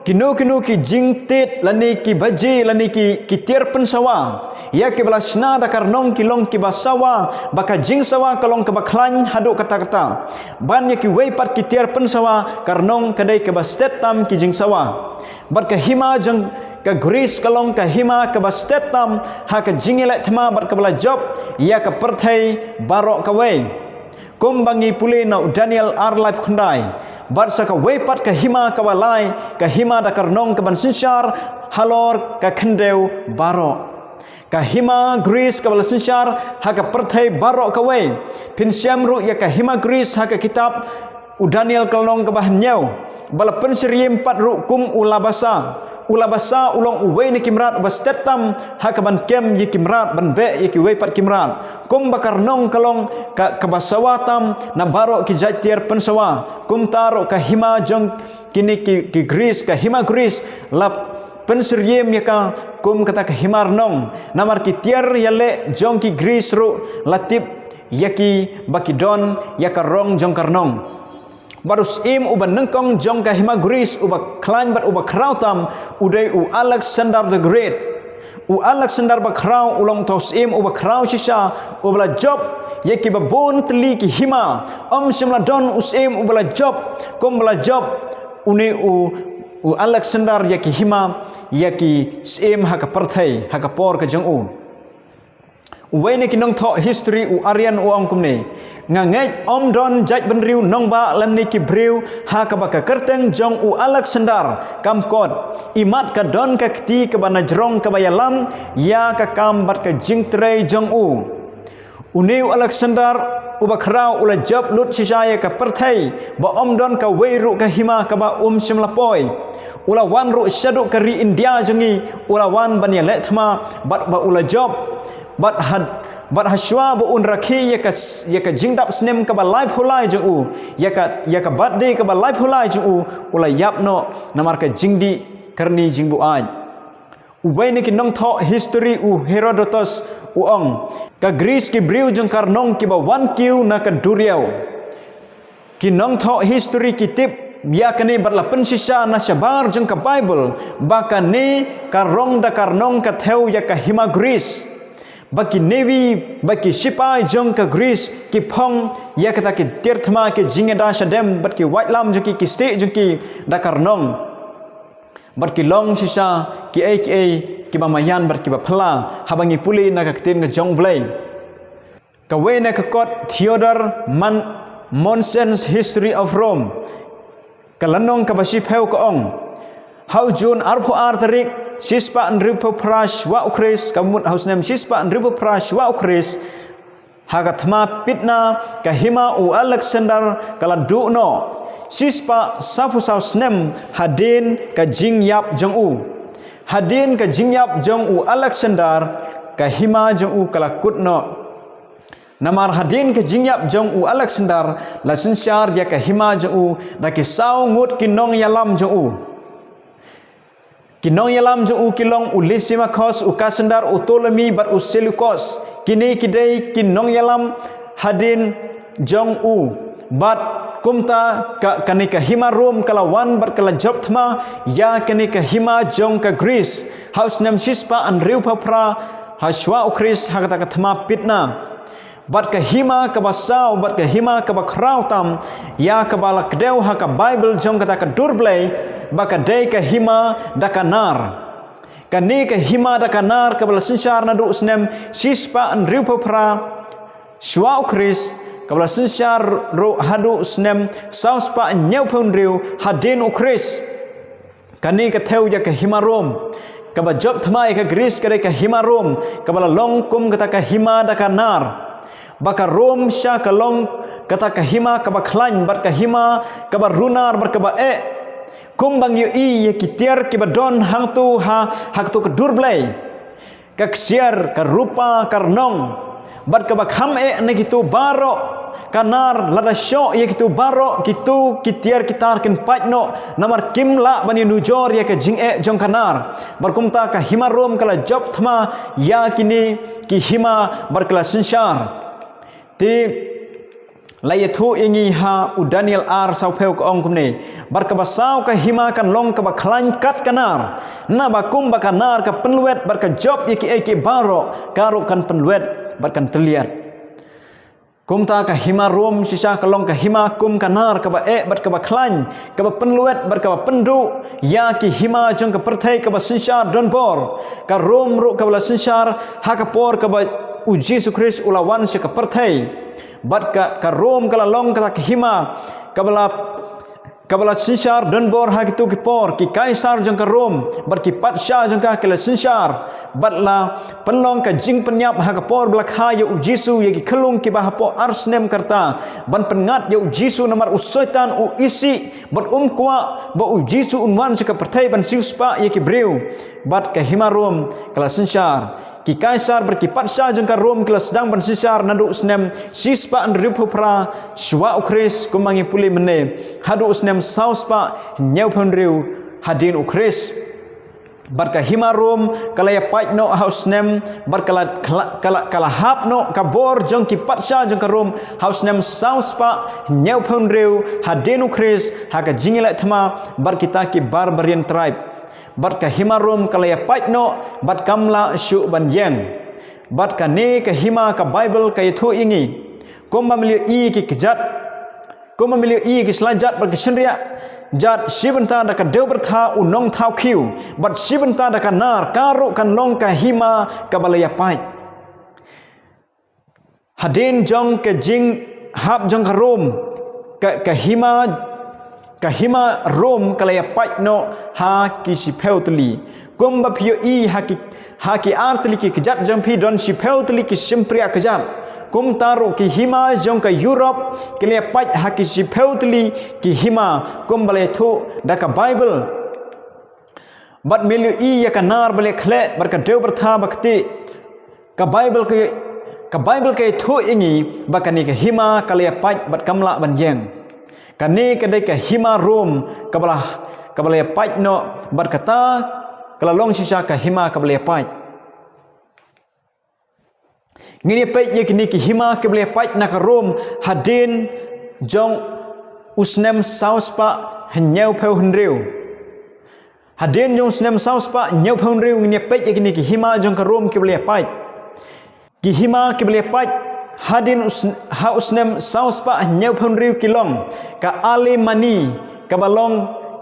Kino kino ki jingtied lane ki baje lane ki, ki tiar pynsawa ïa kiba la shna da ka rnong ki long kiba sawa, ba ka jingsawa ka long kaba khlaiñ haduh katta katta. Ban ïa kiwei pat ki tiar pynsawa ka rnong ka dei kaba stet tam ki jingsawa. Bad ka hima jong ka Greece ka long ka hima kaba stet tam ha ka jingïaleh thma bad kaba la jop ïa ka pyrthei baroh kawei. Kumba ngi pule na u Daniel ar laiphew khyndai. Bad sa kawei pat ka hima kaba lai, ka hima da ka rnong kaban synshar halor ka khyndew baroh. Ka hima Greece kaba la synshar ha ka pyrthei baroh kawei. Phin shem ruh ïa ka hima Greece ha ka kitab u Daniel ka lynnong kaba hynñiew. Ba la pynsyriem pat ruh kum u Labasa. U Labasa u long uwei na ki mrad uba stet tam ha kaban kem ïa ki mrad, ban beh ïa kiwei pat ki mrad. Kumba ka rnong ka long ka, kaba sawa tam na baroh ki jait tiar pynsawa, kumta ruh ka hima jong kine ki, ki Greece, ka hima Greece la pynsyriem ïa ka kum kata ka hima rnong. Namar ki tiar ïaleh jong ki Greece ruh la tip ïa ki ba ki don ïa ka rong jong ka rnong. Bad u syiem uba nyngkong jong ka hima Greece uba khlaiñ bad uba khraw tam u dei u Alexander the Great. U Alexander bakhraw u long uta u syiem uba khraw shisha uba la jop ïa kiba bun tylli ki hima. Ym shym la don u syiem uba la jop kum ba la jop une u, u Alexander ïa ki hima, ïa ki syiem ha ka pyrthei ha ka por ka jong u. Uwei na ki nongthoh history u Arrian u ong kumne: Nga ngeit ym don jaitbynriew nongbah lymne ki briew ha kaba ka kyrteng jong u Alexander kam kot. Imat ka don ka kti kaba na jrong kaba ïalam ïa ka kam bad ka jingtrei jong u. Une u Alexander uba khraw u la jop lut shisha ïa ka pyrthei ba ym don kawei ruh ka hima kaba um shym la poi. U la wan ruh shaduh ka ri India jong ngi, u la wan ban ïaleh thma bad ba u la jop. Bad ha, bad ha shuwa ba un rakhe ïa ka, ïa ka jingdap snem kaba laiphew lai jong u, ïa ka, ïa ka birthday kaba laiphew lai jong u, u la ïap noh namar ka jingdih kyrni jingbuaid. Uwei na ki nongthoh history u Herodotus u ong: Ka Greece ki briew jong ka rnong kiba wan kiew na ka duriaw. Ki nongthoh history ki tip ïa kane bad la pynshisha na shabar jong ka Bible ba kane ka rong da ka rnong ka thew ïa ka hima Greece. Ba ki navy, ba ki shipai jong ka Greece ki phong ïa kata ki tiar thma, ki jingïada shadem bad ki waitlam jong ki, ki stieh jong ki da ka rnong. Bad ki long shisha kiei kiei kiba maïan bad kiba phylla haba ngi pule na ka ktien ka jong U Blei. Kawei na ka kot Theodore Mon-, Mommsen's History of Rome, ka lynnong kaba shiphew ka ong: Ha u June arphew ar tarik, shispah hynriewphew phra shuwa u Khrist, ka mut ha u snem shispah hynriewphew phra shuwa u Khrist, ha ka thma Pitna ka hima u Alexander ka la duh noh. Shispah sawphew saw snem hadien ka jingïap jong u. Hadien ka jingïap jong u Alexander, ka hima jong u ka la kut noh. Namar hadien ka jingïap jong u Alexander la synshar ïa ka hima jong u da ki saw ngut ki nongïalam jong u. Ki nongïalam jong u ki long u Lysimachus, u Cassander, u Ptolemy bad u Seleucus. Kine ki dei ki nongïalam hadien jong u. Bad kumta ka, kane ka hima Rome ka la wan bad ka la jop thma ïa kane ka hima jong ka Greece ha u snem shispah hynriewphew phra ha shuwa u Khrist ha kata ka thma Pitna. Bad ka hima kaba saw bad ka hima kaba khraw tam ïa kaba la kdew ha ka Bible jong kata ka dur Blei ba ka dei ka hima da ka nar. Kane ka hima da ka nar kaba la synshar naduh u snem shispah hynriewphew phra shuwa u Khrist, kaba la synshar ruh haduh u snem sawspah hynñiewphew hynriew hadien u Khrist. Kane ka thew ïa ka hima Rome. Kaba jop thma ïa ka Greece ka dei ka hima Rome, kaba la long kum kata ka hima da ka nar. Ba ka Rome sha ka long kata ka hima kaba khlaiñ bad ka hima kaba runar bad kaba eh. Kumba ngi ïohi ïa ki tiar kiba don hangto ha, ha kato ka dur Blei. Ka ksiar, ka rupa, ka rnong bad kaba kham eh na kito baroh ka nar lada shoh ïa kito baroh, kito ki tiar ki tar kin pait noh namar kim lah ban ïanujor ïa ka jingeh jong ka nar. Bad kumta ka hima Rome ka la jop thma ïa kine ki hima bad ka la synshar. Te La ïathuh ïa ngi ha u Daniel ar sawphew ka ong kumne: Bad kaba saw ka hima kan long kaba khlaiñ kat ka nar, naba kumba ka nar ka pynlwet bad ka jop ïa kiei kiei baroh, ka ruh kan pynlwet bad kan tylliat. Kumta ka hima Rom shisha ka long ka hima kum ka nar kaba eh bad kaba khlaiñ, kaba pynlwet bad kaba pynduh ïa ki hima jong ka pyrthei kaba synshar donbor. Ka Rom ruh kaba la synshar ha ka por kaba u Jisu Khrist u la wan sha ka pyrthei. Bad ka, ka Rom ka la long kata ka hima kaba la, kaba la synshar donbor ha kito ki por. Ki Kaisar jong ka Rom bad ki patsha jong ka ki la synshar bad la pynlong ka jingpynïap ha ka por ba la kha ïa u Jisu ïa ki khyllung kiba hapoh ar snem ka rta, ban pynngat ïa u Jisu namar u Soitan u isih bad um kwah ba u Jisu un wan sha ka pyrthei ban siewspah ïa ki briew. Bad ka hima Rom ka la synshar. Ki Kaisar bad ki patsha jong ka Rom ki la sdang ban synshar naduh u snem shispah hynriewphew phra shwa u Khrist, kumba ngi pule mynne, haduh u snem sawspah hynñiewphew hynriew hadien u Khrist. Bad ka hima Rom ka la ïapait noh ha u snem, bad ka la, ka la, ka la, ka la hap noh ka bor jong ki patsha jong ka Rom ha u snem sawspah hynñiewphew hynriew hadien u Khrist, ha ka jingïaleh thma bad kita ki barbarian tribe. Bad ka hima Rom ka la ïapait noh bad kam lah shuh ban ïeng. Bad kane ka hima ka Baibl ka ïathuh ïa ngi, kumba me la ïohi ki kjat, kumba me la ïohi ki shlajat bad ki shynriah jat, shi bynta da ka dewbyrtha u nongthaw khiew bad shi bynta da ka nar, ka ruh kan long ka hima kaba la ïapait. Hadien jong ka jinghap jong ka Rom, ka, ka hima, ka hima Rom ka la ïapait noh ha ki shiphew tylli. Kumba phi ïohi ha ki, ha ki ar tylli ki kjat jong phi don shiphew tylli ki shympriah kjat, kumta ruh ki hima jong ka Europe ki la ïapait ha ki shiphew tylli ki hima, kumba la ïathuh da ka Baibl. Bad me la ïohi ïa ka nar ba la ïakhleh bad ka dewbyrtha ba ktieh. Ka Baibl ka, ka Baibl ka ïathuh ïa ngi ba kane ka hima ka la ïapait bad kam lah ban ïeng. Kane ka dei ka hima Rom kaba la, kaba la ïapait noh, bad kata ka la long shisha ka hima kaba la ïapait. Ngin ïa peit ïa kine ki hima kiba la ïapait na ka Rom hadien jong u snem sawspah hynñiewphew hynriew. Hadien jong u snem sawspah hynñiewphew hynriew ngin ïa peit ïa kine ki hima jong ka Rom kiba la ïapait. Ki hima kiba la ïapait hadien u sn-, ha u snem sawspah hynñiewphew hynriew ki long ka Alemanni, kaba long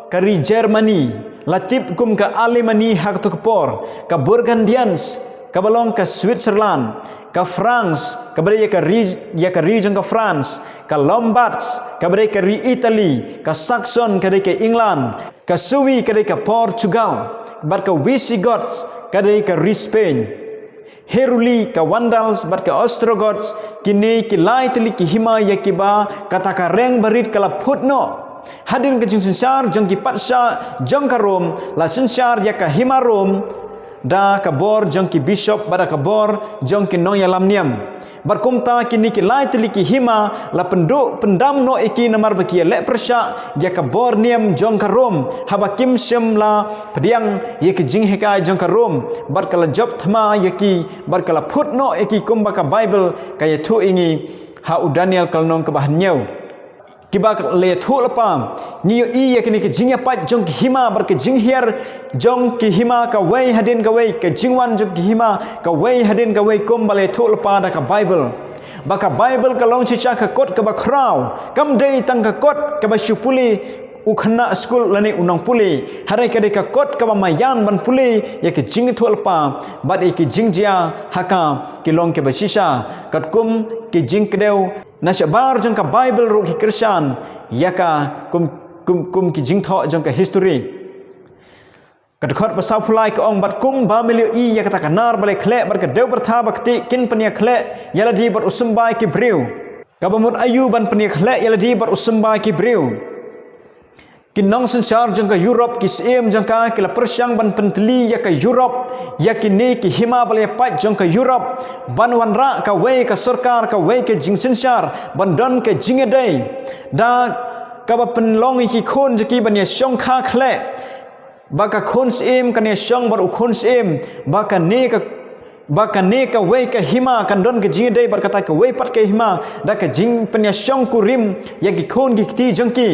ka ri Germany, la tip kum ka Alemanni ha kato ka por, ka Burgundians, kaba long ka Switzerland, ka France, kaba dei ïa ka ri, ïa ka ri jong ka France, ka Lombards, kaba dei ka ri Italy, ka Saxon, ka dei ka England, ka Suevi, ka dei ka Portugal, bad ka Visigoths, ka dei ka ri Spain. Heruli, ka Vandals bad ka Ostrogoths, kine ki lai tylli ki hima ïa kiba kata ka reng barit ka la phut noh. Hadien ka jingsynshar jong ki patsha jong ka Rom, la synshar ïa ka hima Rom da ka bor jong ki bishop bad da ka bor jong ki nongïalam niam. Bad kumta kine ki lai tylli ki hima la pynduh pyndam noh ïa ki namar ba ki ïaleh pyrshah ïa ka bor niam jong ka Rom, haba kim shym la pdiang ïa ki jinghikai jong ka Rom, bad ka la jop thma ïa ki, bad ka la phut noh ïa ki kumba ka Baibl ka ïathuh ïa ngi ha u Daniel ka lynnong kaba hynñiew. Kiba la ïathuh lypa, ngi ïohi ïa kine ki jingïapait jong ki hima bad ki jinghiar jong ki hima kawei hadien kawei, ka jingwan jong ki hima kawei hadien kawei kumba la ïathuh lypa da ka Baibl. Ba ka Baibl ka long shisha ka kot kaba khraw, kam dei tang ka kot kaba shu pule u khynnah skul lane u nongpule, hynrei ka dei ka kot kaba maïan ban pule ïa ki jingïathuh lypa bad ïa ki jingjia ha ka ki long kiba shisha, katkum ki jingkdew na shabar jong ka Baibl ruh ki kyrshan ïa ka kum, kum, kum ki jingthoh jong ka history. Ka dkhot ba sawphew lai ka ong, bad kumba me la ïohi ïa kata ka nar ba la ïakhleh bad ka dewbyrtha ba ktieh kin pynïakhleh ïa lade bad u symbai ki briew. Kaba mut aïu ban pynïakhleh ïa lade bad u symbai ki briew? Ki nongsynshar jong ka Europe, ki syiem jong ka, ki la pyrshang ban pyntylli ïa ka Europe, ïa kine ki hima ba la ïapait jong ka Europe, ban wanrah kawei ka sorkar, kawei ka jingsynshar, ban don ka jingïadei da kaba pynlong ïa ki khun jong ki ban ïashongkha khleh. Ba ka khun syiem kan ïashong bad u khun syiem, ba kane ka, ba kane kawei ka hima kan don ka jingïadei bad kata kawei pat ka hima da ka jingpynïashongkurim ïa ki khun ki kti jong ki.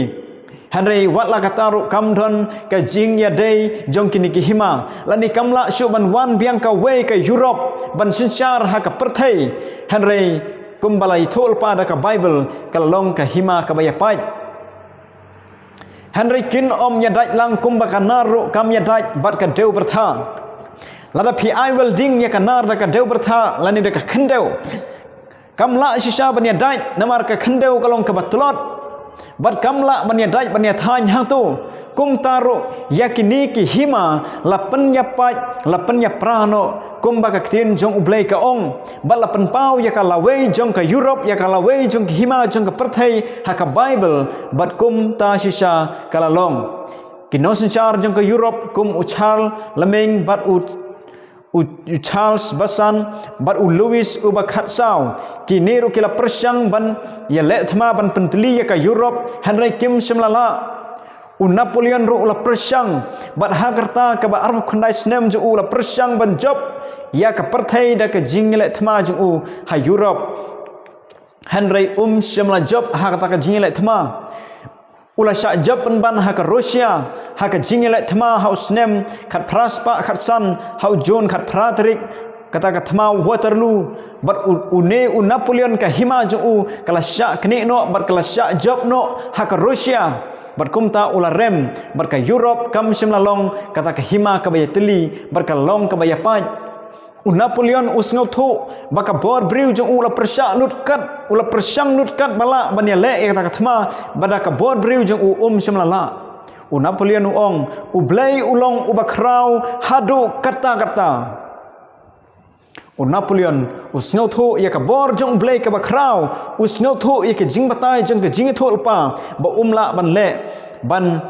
Hynrei wat la katta ruh kam don ka jingïadei jong kine ki hima, lane kam lah shuh ban wan biang kawei ka Europe ban synshar ha ka pyrthei. Hynrei kumba la ïathuh lypa da ka Baibl, ka la long ka hima kaba ïapait. Hynrei kin ym ïadait lang kumba ka nar ruh kam ïadait bad ka dewbyrtha. Lada phi ai welding ïa ka nar da ka dewbyrtha lane da ka khyndew, kam lah shisha ban ïadait, namar ka khyndew ka long kaba tlot bad kam lah ban ïadait ban ïathaiñ hangto. Kumta ruh ïa kine ki hima la pynïapait, la pynïapra noh kumba ka ktien jong U Blei ka ong, bad la pynpaw ïa ka lawei jong ka Europe, ïa ka lawei jong ka hima jong ka pyrthei ha ka Baibl, bad kumta shisha ka la long. Ki nongsynshar jong ka Europe kum u Charlemagne bad u, u, u Charles Basan bad u Louis uba khatsaw, kine ruh ki la pyrshang ban ïaleh thma ban pyntylli ïa ka Europe, hynrei kim shym la lah. U Napoleon ruh u la pyrshang, bad ha ka rta kaba arphew khyndai snem jong u u la pyrshang ban jop ïa ka pyrthei da ka jingïaleh thma jong u ha Europe. Hynrei um shym la jop ha kata ka jingïaleh thma. U la shah jop pynban ha ka Russia ha ka jingïaleh thma ha u snem khatphra spah khatsan, ha u June khatphra tarik, kata ka thma Waterloo. Bad u, une u Napoleon ka hima jong u ka la shah knieh noh bad ka la shah jop noh ha ka Russia. Bad kumta u la rem, bad ka Europe kam shym la long kata ka hima kaba ïatylli, bad ka la long kaba ïapait. U Napoleon u sngewthuh ba ka bor briew jong u la pyrshah lut kat, u la pyrshang lut kat ba lah ban ïaleh ïa kata ka thma, bad da ka bor briew jong u um shym la lah. U Napoleon u ong, U Blei u long uba khraw haduh katta katta. U Napoleon u sngewthuh ïa ka bor jong U Blei kaba khraw, u sngewthuh ïa ka jingbatai jong ka jingïathuhlypa ba um lah ban leh, ban,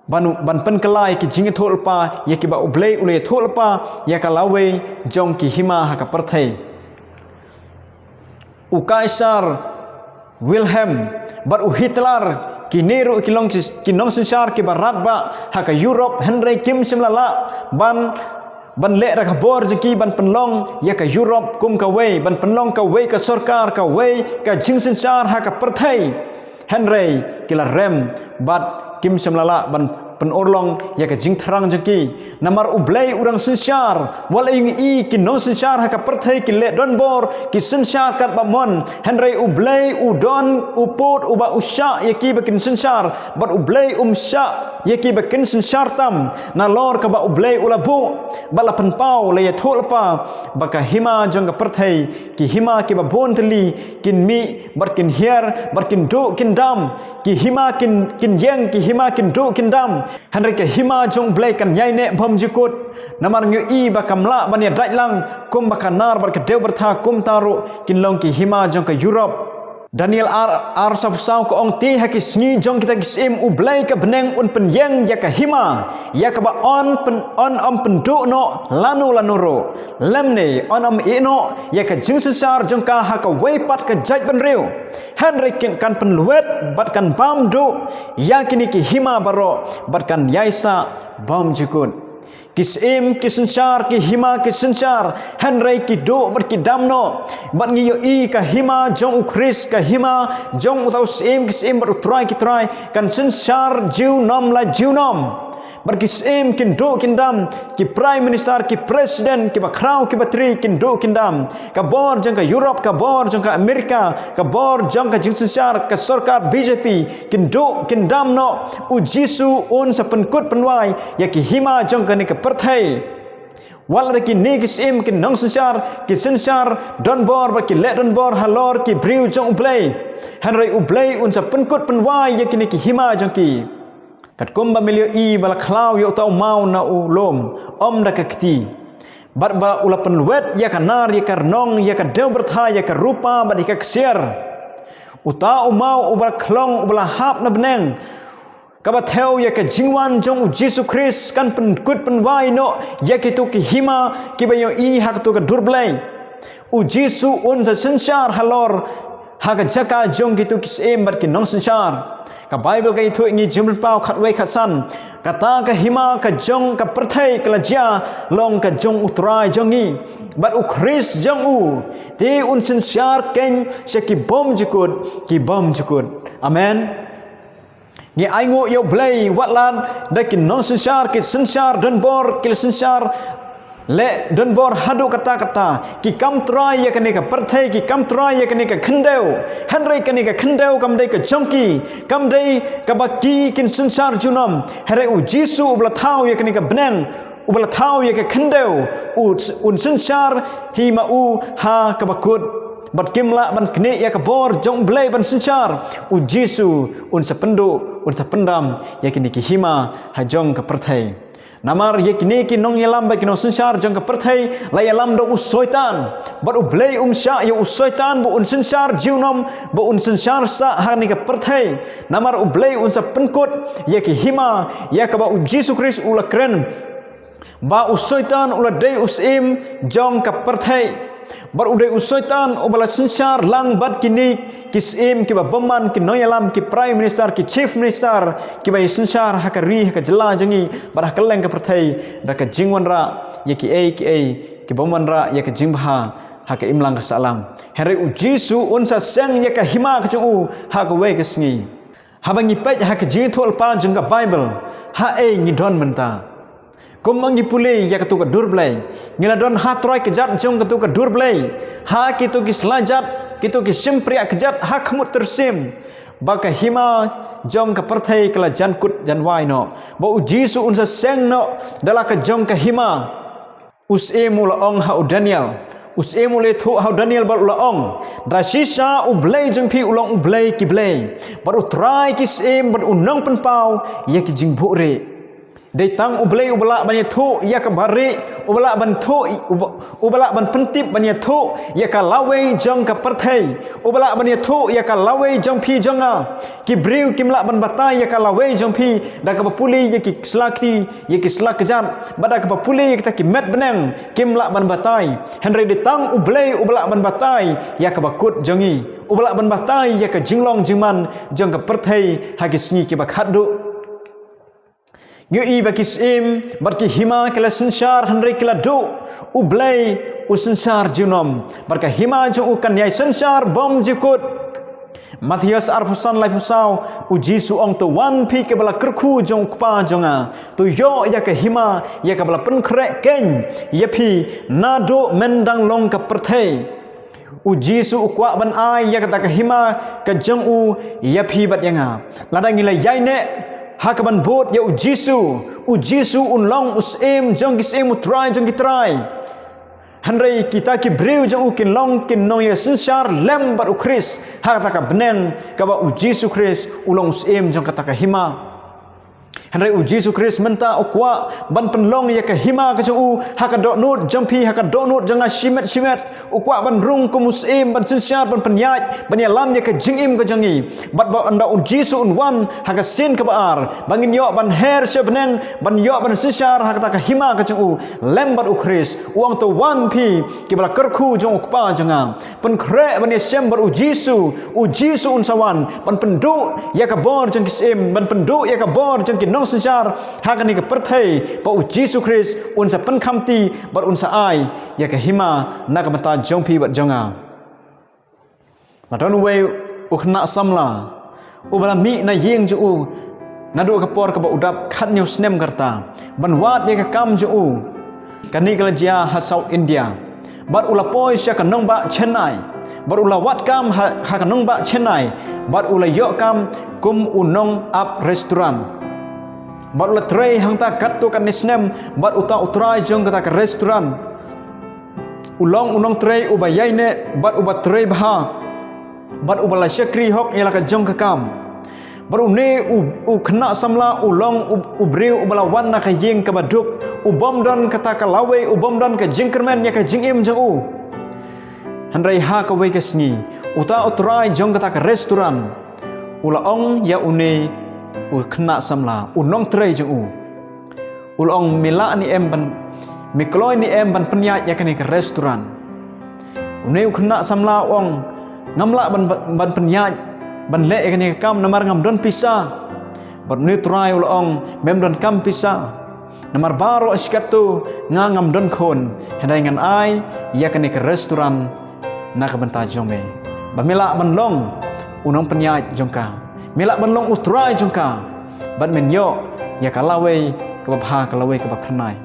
ban, ban pynkylla ïa ka jingïathuhlypa ïa kiba U Blei u la ïathuhlypa ïa ka lawei jong ki hima ha ka pyrthei. U Kaisar Wilhelm bad u Hitler, kine ruh ki long ki, ki nongsynshar kiba radbah ha ka Europe, hynrei kim shym la lah ban, ban leh da ka bor jong ki ban pynlong ïa ka Europe kum kawei, ban pynlong kawei ka sorkar, kawei ka jingsynshar ha ka pyrthei. Hynrei ki la rem bad kim shym la lah ban pynurlong ïa ka jingthrang jong ki. Namar U Blei u dang synshar, wat la ïohi ki nongsynshar ha ka pyrthei ki leh donbor, ki synshar katba mon. Hynrei U Blei u don u pud uba u shah ïa kiba kin synshar, bad U Blei um shah ïa kiba kin synshar tam. Nalor kaba U Blei u la buh bad la pynpaw, la ïathuhlypa ba ka hima jong ka pyrthei, ki hima kiba bun tylli kin mih bad kin hiar bad kin duh kin dam. Ki hima kin, kin ïeng, ki hima kin duh kin dam. Hynrei ka hima jong U Blei kan ïaineh bymjukut. Namar ngi ïohi ba kam lah ban ïadait lang kumba ka nar bad ka dewbyrtha, kumta ruh kin long ki hima jong ka Europe. Daniel ar, ar saw saw ka ong, te ha ki sngi jong kita ki syiem U Blei ka bneng un pynïeng ïa ka hima ïa kaba yn pyn, yn ym pynduh noh lano lano ruh, lymne yn ym ïeh noh ïa ka jingsynshar jong ka ha kawei pat ka jaitbynriew. Hynrei kin, kan pynlwet bad kan bam duh ïa kine ki hima baroh bad kan ïaisah bymjukut. Ki syiem ki synshar, ki hima ki synshar, hynrei ki duh bad ki dam noh. Bad ngi ïohi ka hima jong U Khrist, ka hima jong uta u Syiem ki syiem bad U Trai ki trai, kan synshar junom la junom. Bad ki syiem kin duh kin dam, ki Prime Minister, ki President, kiba khraw kiba tri kin duh kin dam. Ka bor jong ka Europe, ka bor jong ka Amerika, ka bor jong ka jingsynshar ka sorkar B J P kin duh kin dam noh. U Jisu un sa pynkut pynwai ïa ki hima jong kane ka pyrthei. Wat la kine ki syiem ki nongsynshar ki synshar donbor bad ki leh donbor halor ki briew jong U Blei, hynrei U Blei un sa pynkut pynwai ïa kine ki hima jong ki. Katkum ba me la ïohi ba la khlaw ïa uta u maw na u lum, ym da ka kti, bad ba u la pynlwet ïa ka nar, ïa ka rnong, ïa ka dewbyrtha, ïa ka rupa bad ïa ka ksiar. Uta u maw uba la khlong, uba la hap na bneng, kaba thew ïa ka jingwan jong U Jisu Khrist, kan pynkut pynwai noh ïa kito ki hima kiba ïohi ha kato ka dur Blei. U Jisu un sa synshar halor Ha ka jaka jong kito ki syiem bad ki nongsynshar. Ka Baibl ka ïathuh ïa ngi, Jingpynpaw khatwei khatsan. Kata ka hima ka jong ka pyrthei ka la jia long ka jong U Trai jong ngi bad U Khrist jong u. Te un synshar keiñ sha ki bymjukut ki bymjukut. Amen. Ngi ainguh ïa U Blei, wat la da ki nongsynshar ki synshar donbor, ki la synshar leh donbor haduh katta katta, ki kam trai ïa kane ka pyrthei, ki kam trai ïa kane ka khyndew. Hynrei kane ka khyndew kam dei ka jong ki, kam dei kaba ki kin synshar junom. Hynrei U Jisu uba la thaw ïa kane ka bneng, uba la thaw ïa ka khyndew, u, un synshar hi ma u ha kaba kut. Bad kim lah ban knieh ïa ka bor jong U Blei ban synshar. U Jisu un sa pynduh, un sa pyndam ïa kine ki hima ha jong ka pyrthei. Namar ïa kine ki nongïalam bad ki nongsynshar jong ka pyrthei la ïalam da u Soitan. Bad U Blei um shah ïa u Soitan ba un synshar junom, ba un synshar sah ha kane ka pyrthei. Namar U Blei un sa pynkut ïa ki hima ïa kaba U Jisu Khrist u la kren ba u Soitan u la dei u syiem jong ka pyrthei. Bad u dei u Soitan uba la synshar lang bad kine ki syiem kiba bymman, ki nongïalam, ki prime minister, ki chief minister, kiba ïa synshar ha ka ri, ha ka jylla jong ngi bad ha kylleng ka pyrthei da ka jingwanrah ïa kiei kiei ki bym wanrah ïa ka jingbha ha ka imlang ka sahlang. Hynrei U Jisu un sa seng ïa ka hima ka jong u ha kawei ka sngi. Haba ngi peit ha ka Jingïathuhlypa jong ka Baibl, ha ei ngi don mynta? Kumba ngi pule ïa kato ka dur Blei, ngi la don ha trai kjat jong kato ka dur Blei, ha kito ki sla jat, kito ki shympriah kjat ha khmut tyrsim, ba ka hima jong ka pyrthei ka la jan kut jan wai noh, ba U Jisu un sa seng noh da la ka jong ka hima. U syiem u la ong ha u Daniel. U syiem u la ïathuh ha u Daniel bad u la ong, da shisha U Blei jong phi u long U Blei ki blei, bad U Trai ki syiem, bad u nongpynpaw ïa ki jingbuhrieh. Dei tang U Blei uba lah ban ïathuh ïa kaba rieh, uba lah ban thuh, uba, uba lah ban pyntip, ban ïathuh ïa ka lawei jong ka pyrthei, uba lah ban ïathuh ïa ka lawei jong phi jong nga. Ki briew kim lah ban batai ïa ka lawei jong phi da kaba pule ïa ki sla kti, ïa ki sla kjat, bad da kaba pule ïa kita ki met bneng, kim lah ban batai. Hynrei dei tang U Blei uba lah ban batai ïa kaba kut jong ngi, uba lah ban batai ïa ka jinglong jingman jong ka pyrthei ha ki sngi kiba khatduh. Ngi ïohi ba ki syiem bad ki hima ki la synshar hynrei ki la duh. U Blei u synshar junom, bad ka hima jong u kan ïai synshar bymjukut. Mathaios arphew san, laiphew saw, U Jisu ong, to wan phi kiba la kyrkhu jong U Kpa jong nga, to ïoh ïa ka hima ïa kaba la pynkhreh keiñ ïa phi naduh myndang long ka pyrthei. U Jisu u kwah ban ai ïa kata ka hima ka jong u ïa phi bad ïa nga. Lada ngi la ïaineh ha kaban bud ïa U Jisu, U Jisu un long U Syiem jong ki syiem, U Trai jong ki trai. Hynrei kita ki briew jong u kin long ki nongïasynshar lem bad U Khrist ha kata ka bneng kaba U Jisu Khrist u long U Syiem jong kata ka hima. Hynrei U Jisu Khrist mynta u kwah ban pynlong ïa ka hima ka jong u ha ka dohnud jong phi, ha ka dohnud jong nga shimet shimet. U kwah ban rung kum U Syiem, ban synshar, ban pynïaid, ban ïalam ïa ka jingim ka jong ngi. Bad ba ynda U Jisu un wan ha ka sien kaba ar, ba ngin ïoh ban her sha bneng, ban ïoh ban synshar ha kata ka hima ka jong u lem bad U Khrist. U ong, to wan phi kiba la kyrkhu jong U Kpa jong nga. Pynkhreh ban ïashem bad U Jisu. U Jisu un sa wan ban pynduh ïa ka bor jong ki syiem, ban pynduh ïa ka bor jong ki nongsynshar ha kane ka pyrthei, ba U Jisu Khrist un sa pynkhamti bad un sa ai ïa ka hima na ka bynta jong phi bad jong nga. Ba don uwei u khynnah samla uba la mih na ïing jong u naduh ka por kaba u dap khathynñiew snem ka rta ban wad ïa ka kam jong u. Kane ka la jia ha South India. Bad u la poi sha ka nongbah Chennai. Bad u la wad kam ha, ha ka nongbah Chennai. Bad u la ïoh kam kum u nongap restaurant. Bad u la trei hangta katto katne snem bad uta u trai jong kata ka restaurant. U long u nongtrei uba ïaineh bad uba trei bha. Bad uba la shakri hok ïa la ka jong ka kam. Bad une u, u khynnah samla u long u, u briew uba la wan na ka ïing kaba duk, u bym don kata ka lawei, u bym don ka jingkyrmen ïa ka jingim jong u. Hynrei ha kawei ka sngi, uta u trai jong kata ka restaurant u la ong ïa une u khynnah samla, u nongtrei jong u. U la ong, me lah ne em ban, me kloi ne em ban pynïaid ïa kane ka restaurant? Une u khynnah samla u ong, Ngam lah ban, ban pynïaid ban leh ïa kane ka kam namar ngam don pisa. Bad une u Trai u la ong, mem donkam pisa. Namar baroh shi katto nga ngam don khun, hynrei ngan ai ïa kane ka restaurant na ka bynta jong me, ba me lah ban long u nongpynïaid jong ka, me lah ban long u trai jong ka, bad men ïoh ïa ka lawei kaba bha, ka lawei kaba phyrnai.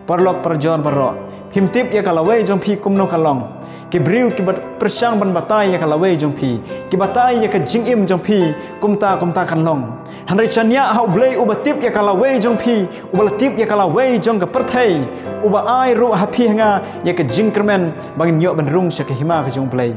Paralok parajor baroh, phim tip ïa ka lawei jong phi kumno ka long. Ki briew kiba pyrshang ban batai ïa ka lawei jong phi, ki batai ïa ka jingim jong phi kumta kumta kan long. Hynrei shaniah ha U Blei uba tip ïa ka lawei jong phi, uba la tip ïa ka lawei jong ka pyrthei, uba ai ruh ha phi ha nga ïa ka jingkyrmen ba ngin ïoh ban rung sha ka hima ka jong U Blei.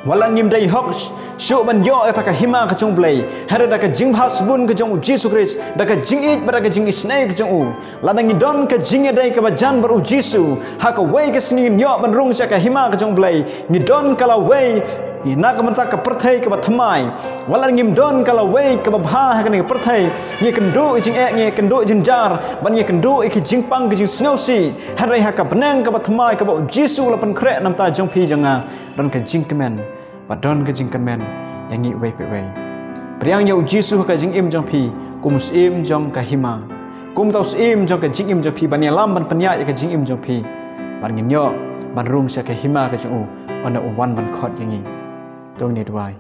Wat la ngim dei hok sh-, shuh ban ïoh ïa kata ka hima ka jong U Blei, hynrei da ka jingbha sbun ka jong U Jisu Khrist, da ka jingïeit bad da ka jingisynei ka jong u, lada ngi don ka jingïadei kaba jan bad U Jisu, ha kawei ka sngi ngin ïoh ban rung sha ka hima ka jong U Blei. Ngi don ka lawei na ka bynta ka pyrthei kaba thymmai. Wat la ngim don ka lawei kaba bha ha kane ka pyrthei, ngi kynduh ïa jingeh, ngi kynduh ïa jingjynjar, bad ngi kynduh ïa ki jingpang ki jingsngewsih. Hynrei ha ka bneng kaba thymmai kaba U Jisu u la pynkhreh na ka bynta jong phi jong nga, don ka jingkmen, bad don ka jingkmen ïa ngi uwei pa uwei. Pdiang ïa U Jisu ha ka jingim jong phi kum u syiem jong ka hima, kum uta u syiem jong ka jingim jong phi, ban ïalam ban pynïaid ïa ka jingim jong phi, bad ngin ïoh ban rung sha ka hima ka jong u, ynda u wan ban khot ïa ngi. To ngin ïa duwai.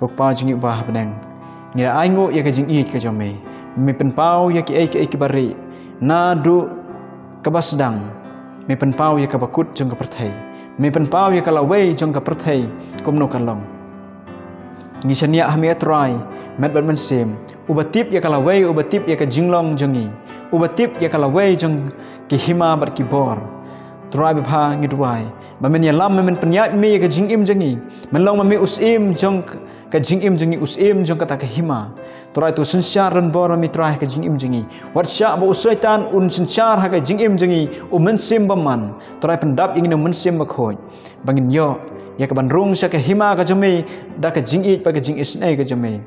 Ko Kpa jong ngi uba ha bneng, ngi la ainguh ïa ka jingïeit ka jong me. Me pynpaw ïa kiei kiei kiba rieh, naduh kaba sdang. Me pynpaw ïa kaba kut jong ka pyrthei. Me pynpaw ïa ka lawei jong ka pyrthei kumno kan long. Ngi shaniah ha me, A Trai, met bad mynsiem, uba tip ïa ka lawei, uba tip ïa ka jinglong jong ngi, uba tip ïa ka lawei jong ki hima bad ki bor. Trai babha, ngi duwai ba men ïalam, men pynïaid me ïa ka jingim jong ngi. Men long ma me u syiem jong ka jingim jong ngi, u syiem jong kata ka hima. Trai, to synshar donbor ma me, Trai, ha ka jingim jong ngi. Wat shah ba u Soitan un synshar ha ka jingim jong ngi u mynsiem bymman. Trai, pyndap ïa ngi na u Mynsiem Bakhuid, ba ngin ïoh ïa ka ban rung sha ka hima ka jong me da ka jingïeit bad ka jingisynei ka jong me.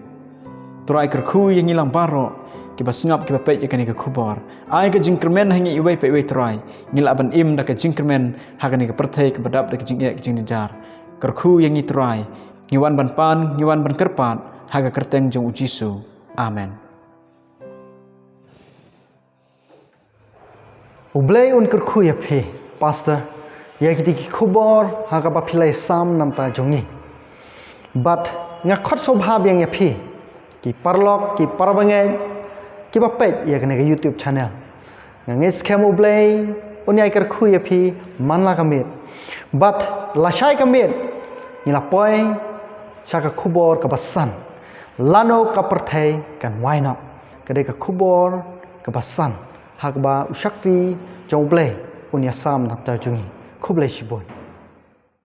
Trai, kyrkhu ïa ngi lang baroh kiba sngap, kiba peit ïa kane ka khubor. Ai ka jingkyrmen ha ngi iwei pa iwei, Trai. Ngin lah ban im da ka jingkyrmen ha kane ka pyrthei kaba dap da ka jingeh, ka jingjynjar. Kyrkhu ïa ngi, Trai. Ngi wan ban pan, ngi wan ban kyrpad ha ka kyrteng jong U Jisu. Amen. U Blei un kyrkhu ïa phi, Pastor, ïa kiti ki khubor ha kaba phi la ïasam na ka bynta jong ngi. Bad nga khot sngewbha biang ïa phi, ki paralok, ki parabangeit kiba peit ïa kane ka YouTube channel. Nga ngeit skhem U Blei un ïai kyrkhu ïa phi man la ka miet. Bad lashai ka miet ngi la poi sha ka khubor kaba san, lano ka pyrthei kan wai noh. Ka dei ka khubor kaba san ha kaba u shakri jong U Blei un ïasam na ka bynta jong ngi. Khublei shibun.